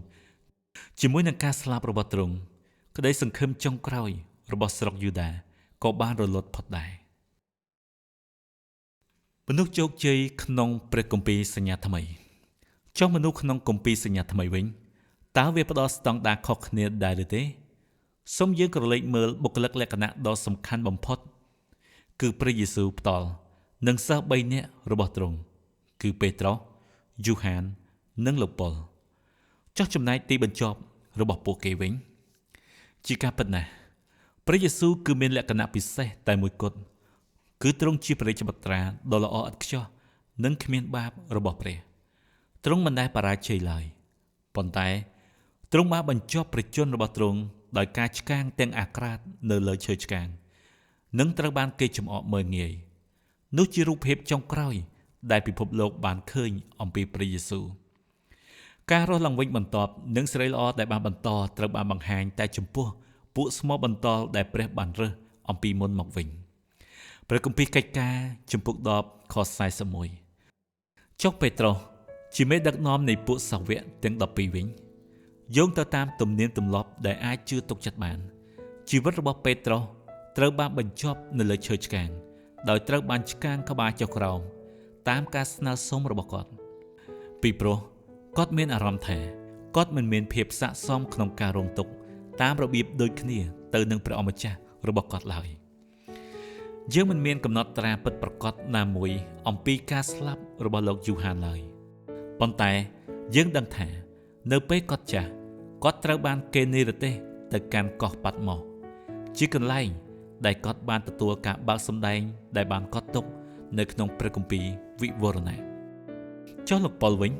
ជាមួយនឹងការស្លាប់របស់ទ្រង់ក្តីសង្ឃឹមចុងក្រោយរបស់ស្រុកយូដាក៏បានរលត់ផុតដែរមនុស្សជោគជ័យក្នុងព្រះគម្ពីរសញ្ញាថ្មីចុះមនុស្សក្នុងគម្ពីរសញ្ញាថ្មីវិញតើវាផ្ដល់ស្តង់ដារខុសគ្នាដែរឬទេសូមយើងក្រឡេកមើលបុគ្គលិកលក្ខណៈដ៏សំខាន់បំផុតគឺព្រះយេស៊ូវផ្ទាល់និងសិស្ស3នាក់របស់ទ្រង់គឺពេត្រុសយូហាននិងលោកប៉ុលចុះចំណែកទីបញ្ចប់របស់ពួកគេវិញជាការពិតណាស់ព្រះយេស៊ូវគឺមានលក្ខណៈពិសេសតែមួយគត់គឺទ្រង់ជាព្រះរាជបុត្រាដ៏ល្អឥតខ្ចោះនិងគ្មានបាបរបស់ព្រះទ្រង់មិនដែលបរាជ័យឡើយប៉ុន្តែទ្រង់បានបញ្ចប់ព្រះជន្មរបស់ទ្រង់ដោយការឆ្កាងទាំងអាក្រាតនៅលើឈើឆ្កាងនិងត្រូវបានគេចំអកមើលងាយនោះជារូបភាពចុងក្រោយដែលពិភពលោកបានឃើញអំពីព្រះយេស៊ូវការរស់ឡើងវិញបន្ទាប់និងសិរីល្អដែលបានបន្តត្រូវបានបង្ហាញតែចំពោះពួកស្មោះបន្តដែលព្រះបានរើសអំពីមុនមកវិញព្រះគម្ពីរកិច្ចការជំពូក10ខ41ចុះពេត្រុសជាមេដឹកនាំនៃពួកសាវកទាំង12វិញយោងទៅតាមទំនៀមទម្លាប់ដែលអាចជឿទុកចិត្តបានជីវិតរបស់ពេត្រុសត្រូវបានបញ្ចប់នៅលើឈើឆ្កាងដោយត្រូវបានឆ្កាងក្បាលចុះក្រោម តាមការស្នើសុំរបស់គាត់ពីព្រោះគាត់មានអារម្មណ៍ថាគាត់មិនមានភាពស័ក្តិសមក្នុងការរងទុក្ខតាមរបៀបដូចគ្នាទៅនឹងព្រះអម្ចាស់របស់គាត់ឡើយយើងមិនមានកំណត់ត្រាពិតប្រាកដណាមួយអំពីការស្លាប់របស់លោកយូហានឡើយប៉ុន្តែយើងដឹងថានៅពេលគាត់ចាស់គាត់ត្រូវបានគេនិរទេសទៅកាន់កោះប៉ាត់ម៉ូសជាកន្លែងដែលគាត់បានទទួលការបើកសម្ដែងដែលបានកត់ទុកនៅក្នុងព្រះគម្ពីរវិវរណៈចុះលោកប៉ុលវិញ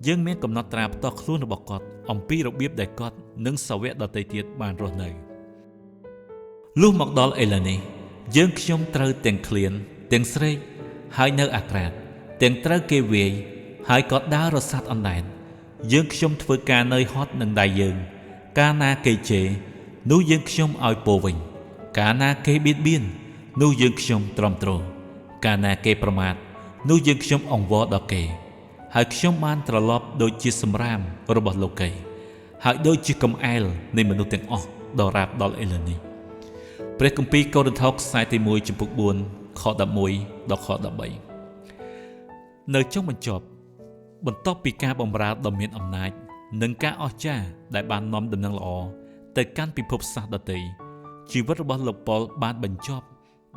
យើងមានកំណត់ត្រាផ្ទាល់ខ្លួនរបស់គាត់អំពីរបៀបដែលគាត់និងសាវកដទៃទៀតបានរស់នៅលុះមកដល់ឥឡូវនេះយើងខ្ញុំត្រូវទាំងឃ្លានទាំងស្រេកហើយនៅអាក្រាតទាំងត្រូវគេវាយហើយក៏ដើររសាត់អណ្ដែតយើងខ្ញុំធ្វើការនៅហត់នឹងដៃយើងកាលណាគេជេរនោះយើងខ្ញុំឲ្យពោវិញកាលណាគេបៀតបៀននោះយើងខ្ញុំទ្រាំទ្រកាលណាគេប្រមាថនោះយើងខ្ញុំអង្វរដល់គេហើយខ្ញុំបានត្រឡប់ដូចជាសម្រាមរបស់លោកីហើយដូចជាកំអែលនៃមនុស្សទាំងអស់ដល់រាបដល់ឥឡូវនេះព្រះគម្ពីរកូរិនថូសខ្សែទី1ជំពូក4ខ11ដល់ខ13នៅចុងបញ្ចប់បន្ទាប់ពីការបម្រើដ៏មានអំណាចនិងការអស្ចារ្យដែលបាននាំដំណឹងល្អទៅកាន់ពិភពសាសន៍ដទៃជីវិតរបស់លោកប៉ុលបានបញ្ចប់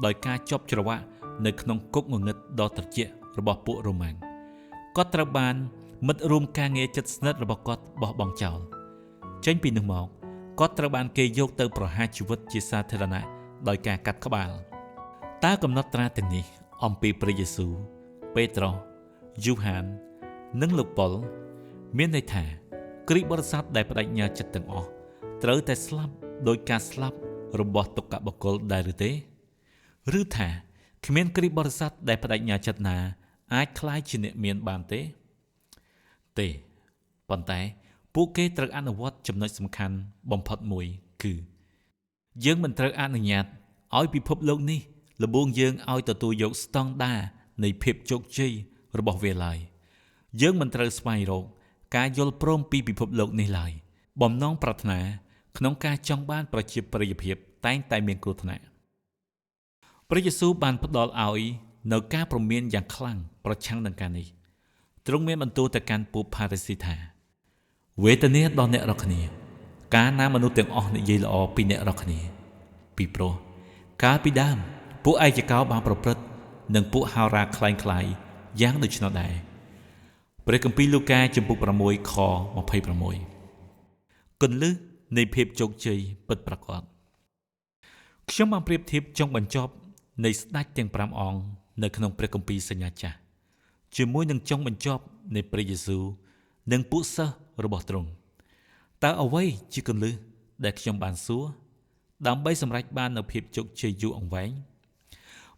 ដោយការជាប់ច្រវាក់នៅក្នុងគុកងងឹតដ៏ត្រជាក់របស់ពួករ៉ូម៉ាំងគាត់ត្រូវបានមិត្តរួមការងារជិតស្និទ្ធរបស់គាត់បោះបង់ចោលចេញពីនោះមកគាត់ត្រូវបានគេយកទៅប្រហារជីវិតជាសាធារណៈដោយការកាត់ក្បាលតើកំណត់ត្រាទាំងនេះអំពីព្រះយេស៊ូវពេត្រុសយូហាននិងលោកប៉ុលមានន័យថាគ្រីស្ទបរិស័ទដែលបដិញ្ញាចិត្តទាំងអស់ត្រូវតែស្លាប់ដោយការស្លាប់របស់ទុក្ខបុគ្គលដែរឬទេឬថាគ្មានគ្រីស្ទបរិស័ទដែលបដិញ្ញាចិត្តណាអាចក្លាយជាអ្នកមានបានទេទេប៉ុន្តែពួកគេត្រូវអនុវត្តចំណុចសំខាន់បំផុតមួយគឺយើងមិនត្រូវអនុញ្ញាតឲ្យពិភពលោកនេះលបួងយើងឲ្យទទួលយកស្តង់ដារនៃភាពជោគជ័យរបស់វាឡើយយើងមិនត្រូវស្វែងរកការយល់ព្រមពីពិភពលោកនេះឡើយបំណងប្រាថ្នាក្នុងការចង់បានប្រជាប្រិយភាពតែងតែមានគ្រោះថ្នាក់ព្រះយេស៊ូវបានផ្ដល់ឲ្យនៅការព្រមានយ៉ាងខ្លាំងប្រឆាំងនឹងការនេះទ្រង់មានបន្ទូលទៅកាន់ពួកផារីស៊ីថាវេទនាដល់អ្នករាល់គ្នាកាលណាមនុស្សទាំងអស់និយាយល្អពីអ្នករាល់គ្នាពីព្រោះកាលពីដើមពួកឯកកោបានប្រព្រឹត្តនិងពួកហោរាក្លែងក្លាយយ៉ាងដូច្នោះដែរព្រះគម្ពីរលូកាជំពូក6ខ26គន្លឹះនៃភាពជោគជ័យពិតប្រាកដខ្ញុំបានប្រៀបធៀបចុងបញ្ចប់នៃស្ដេចទាំង5អង្គនៅក្នុងព្រះគម្ពីរសញ្ញាចាស់ជាមួយនឹងចុងបញ្ចប់នៃព្រះយេស៊ូវនិងពួកសិស្សរបស់ទ្រង់តើអ្វីជាគន្លឹះដែលខ្ញុំបានសួរដើម្បីសម្រេចបាននូវភាពជោគជ័យយូរអង្វែង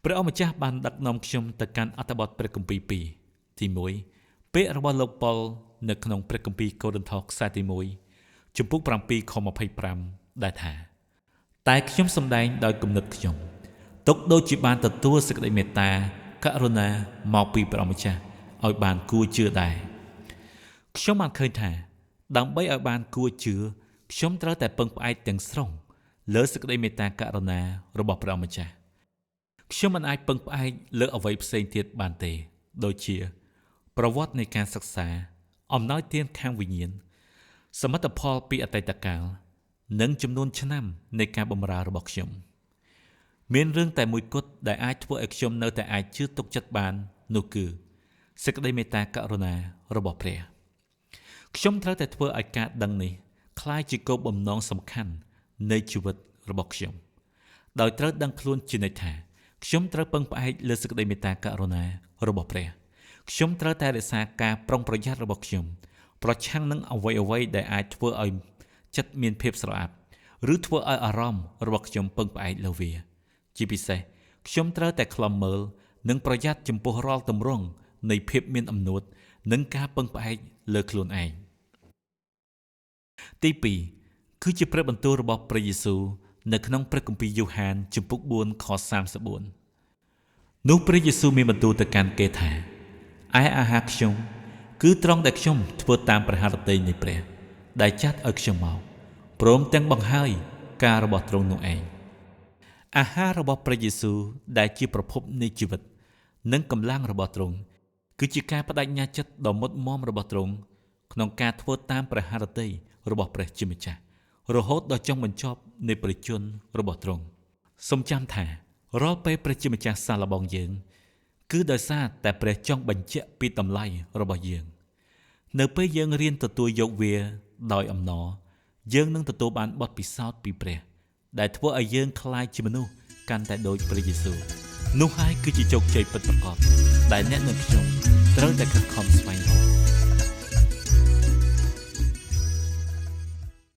ព្រះអម្ចាស់បានដឹកនាំខ្ញុំទៅកាន់អត្ថបទព្រះគម្ពីរ2ទី1ពាក្យរបស់លោកប៉ុលនៅក្នុងព្រះគម្ពីរកូរិនថូសខ្សែទី1ជំពូក7ខ25ដែលថាតែខ្ញុំសម្ដែងដោយគំនិតខ្ញុំទុកដូចជាបានទទួលសេចក្តីមេត្តាករុណាមកពីព្រះអម្ចាស់ឲ្យបានគួរជឿដែរខ្ញុំបានឃើញថាដើម្បីឲ្យបានគួរជឿខ្ញុំត្រូវតែពឹងផ្អែកទាំងស្រុងលើសេចក្តីមេត្តាករុណារបស់ព្រះអម្ចាស់ខ្ញុំមិនអាចពឹងផ្អែកលើអ្វីផ្សេងទៀតបានទេដូចជាប្រវត្តិនៃការសិក្សាអំណោយទានខាងវិញ្ញាណសមិទ្ធផលពីអតីតកាលនិងចំនួនឆ្នាំនៃការបម្រើរបស់ខ្ញុំមានរឿងតែមួយគត់ដែលអាចធ្វើឲ្យខ្ញុំនៅតែអាចជឿទុកចិត្តបាននោះគឺសេចក្តីមេត្តាករុណារបស់ព្រះខ្ញុំត្រូវតែធ្វើឲ្យការដឹងនេះក្លាយជាគោលបំណងសំខាន់នៃជីវិតរបស់ខ្ញុំដោយត្រូវដឹងខ្លួនជានិច្ចថាខ្ញុំត្រូវពឹងផ្អែកលើសេចក្តីមេត្តាករុណារបស់ព្រះខ្ញុំត្រូវតែរក្សាការប្រុងប្រយ័ត្នរបស់ខ្ញុំប្រឆាំងនឹងអ្វីៗដែលអាចធ្វើឲ្យចិត្តមានភាពស្រអាប់ឬធ្វើឲ្យអារម្មណ៍របស់ខ្ញុំពឹងផ្អែកលើវាជាពិសេសខ្ញុំត្រូវតែខ្លំមើលនិងប្រយ័ត្នចំពោះរាល់ទម្រង់នៃភាពមានអំនួតនិងការពឹងផ្អែកលើខ្លួនឯងទី2គឺជាព្រះបន្ទូលរបស់ព្រះយេស៊ូវនៅក្នុងព្រះគម្ពីរយូហានជំពូក4ខ34នោះព្រះយេស៊ូវមានបន្ទូលទៅកាន់គេថាឯអាហារខ្ញុំគឺត្រង់ដែលខ្ញុំធ្វើតាមព្រះហឫទ័យនៃព្រះដែលចាត់ឲ្យខ្ញុំមកព្រមទាំងបង្ហើយការរបស់ទ្រង់នោះឯងអាហាររបស់ព្រះយេស៊ូវដែលជាប្រភពនៃជីវិត និងកម្លាំងរបស់ទ្រង់គឺជាការបដិញ្ញាចិត្តដ៏មុតមាំរបស់ទ្រង់ក្នុងការធ្វើតាមព្រះハរតីរបស់ព្រះជាម្ចាស់រហូតដល់ចុងបញ្ចប់នៃព្រះជន្មរបស់ទ្រង់សូមចាំថារាល់ពេលព្រះជាម្ចាស់សាកល្បងយើងគឺដោយសារតែព្រះចង់បញ្ជាក់ពីតម្លៃរបស់យើងនៅពេលយើងរៀនទទួលយកវាដោយអំណរយើងនឹងទទួលបានបទពិសោធន៍ពីព្រះដែលធ្វើឲ្យយើងក្លាយជាមនុស្សកាន់តែដូចព្រះយេស៊ូវនោះហើយគឺជាជោគជ័យពិតប្រាកដដែលអ្នកនិងខ្ញុំត្រូវតែខិតខំស្វែង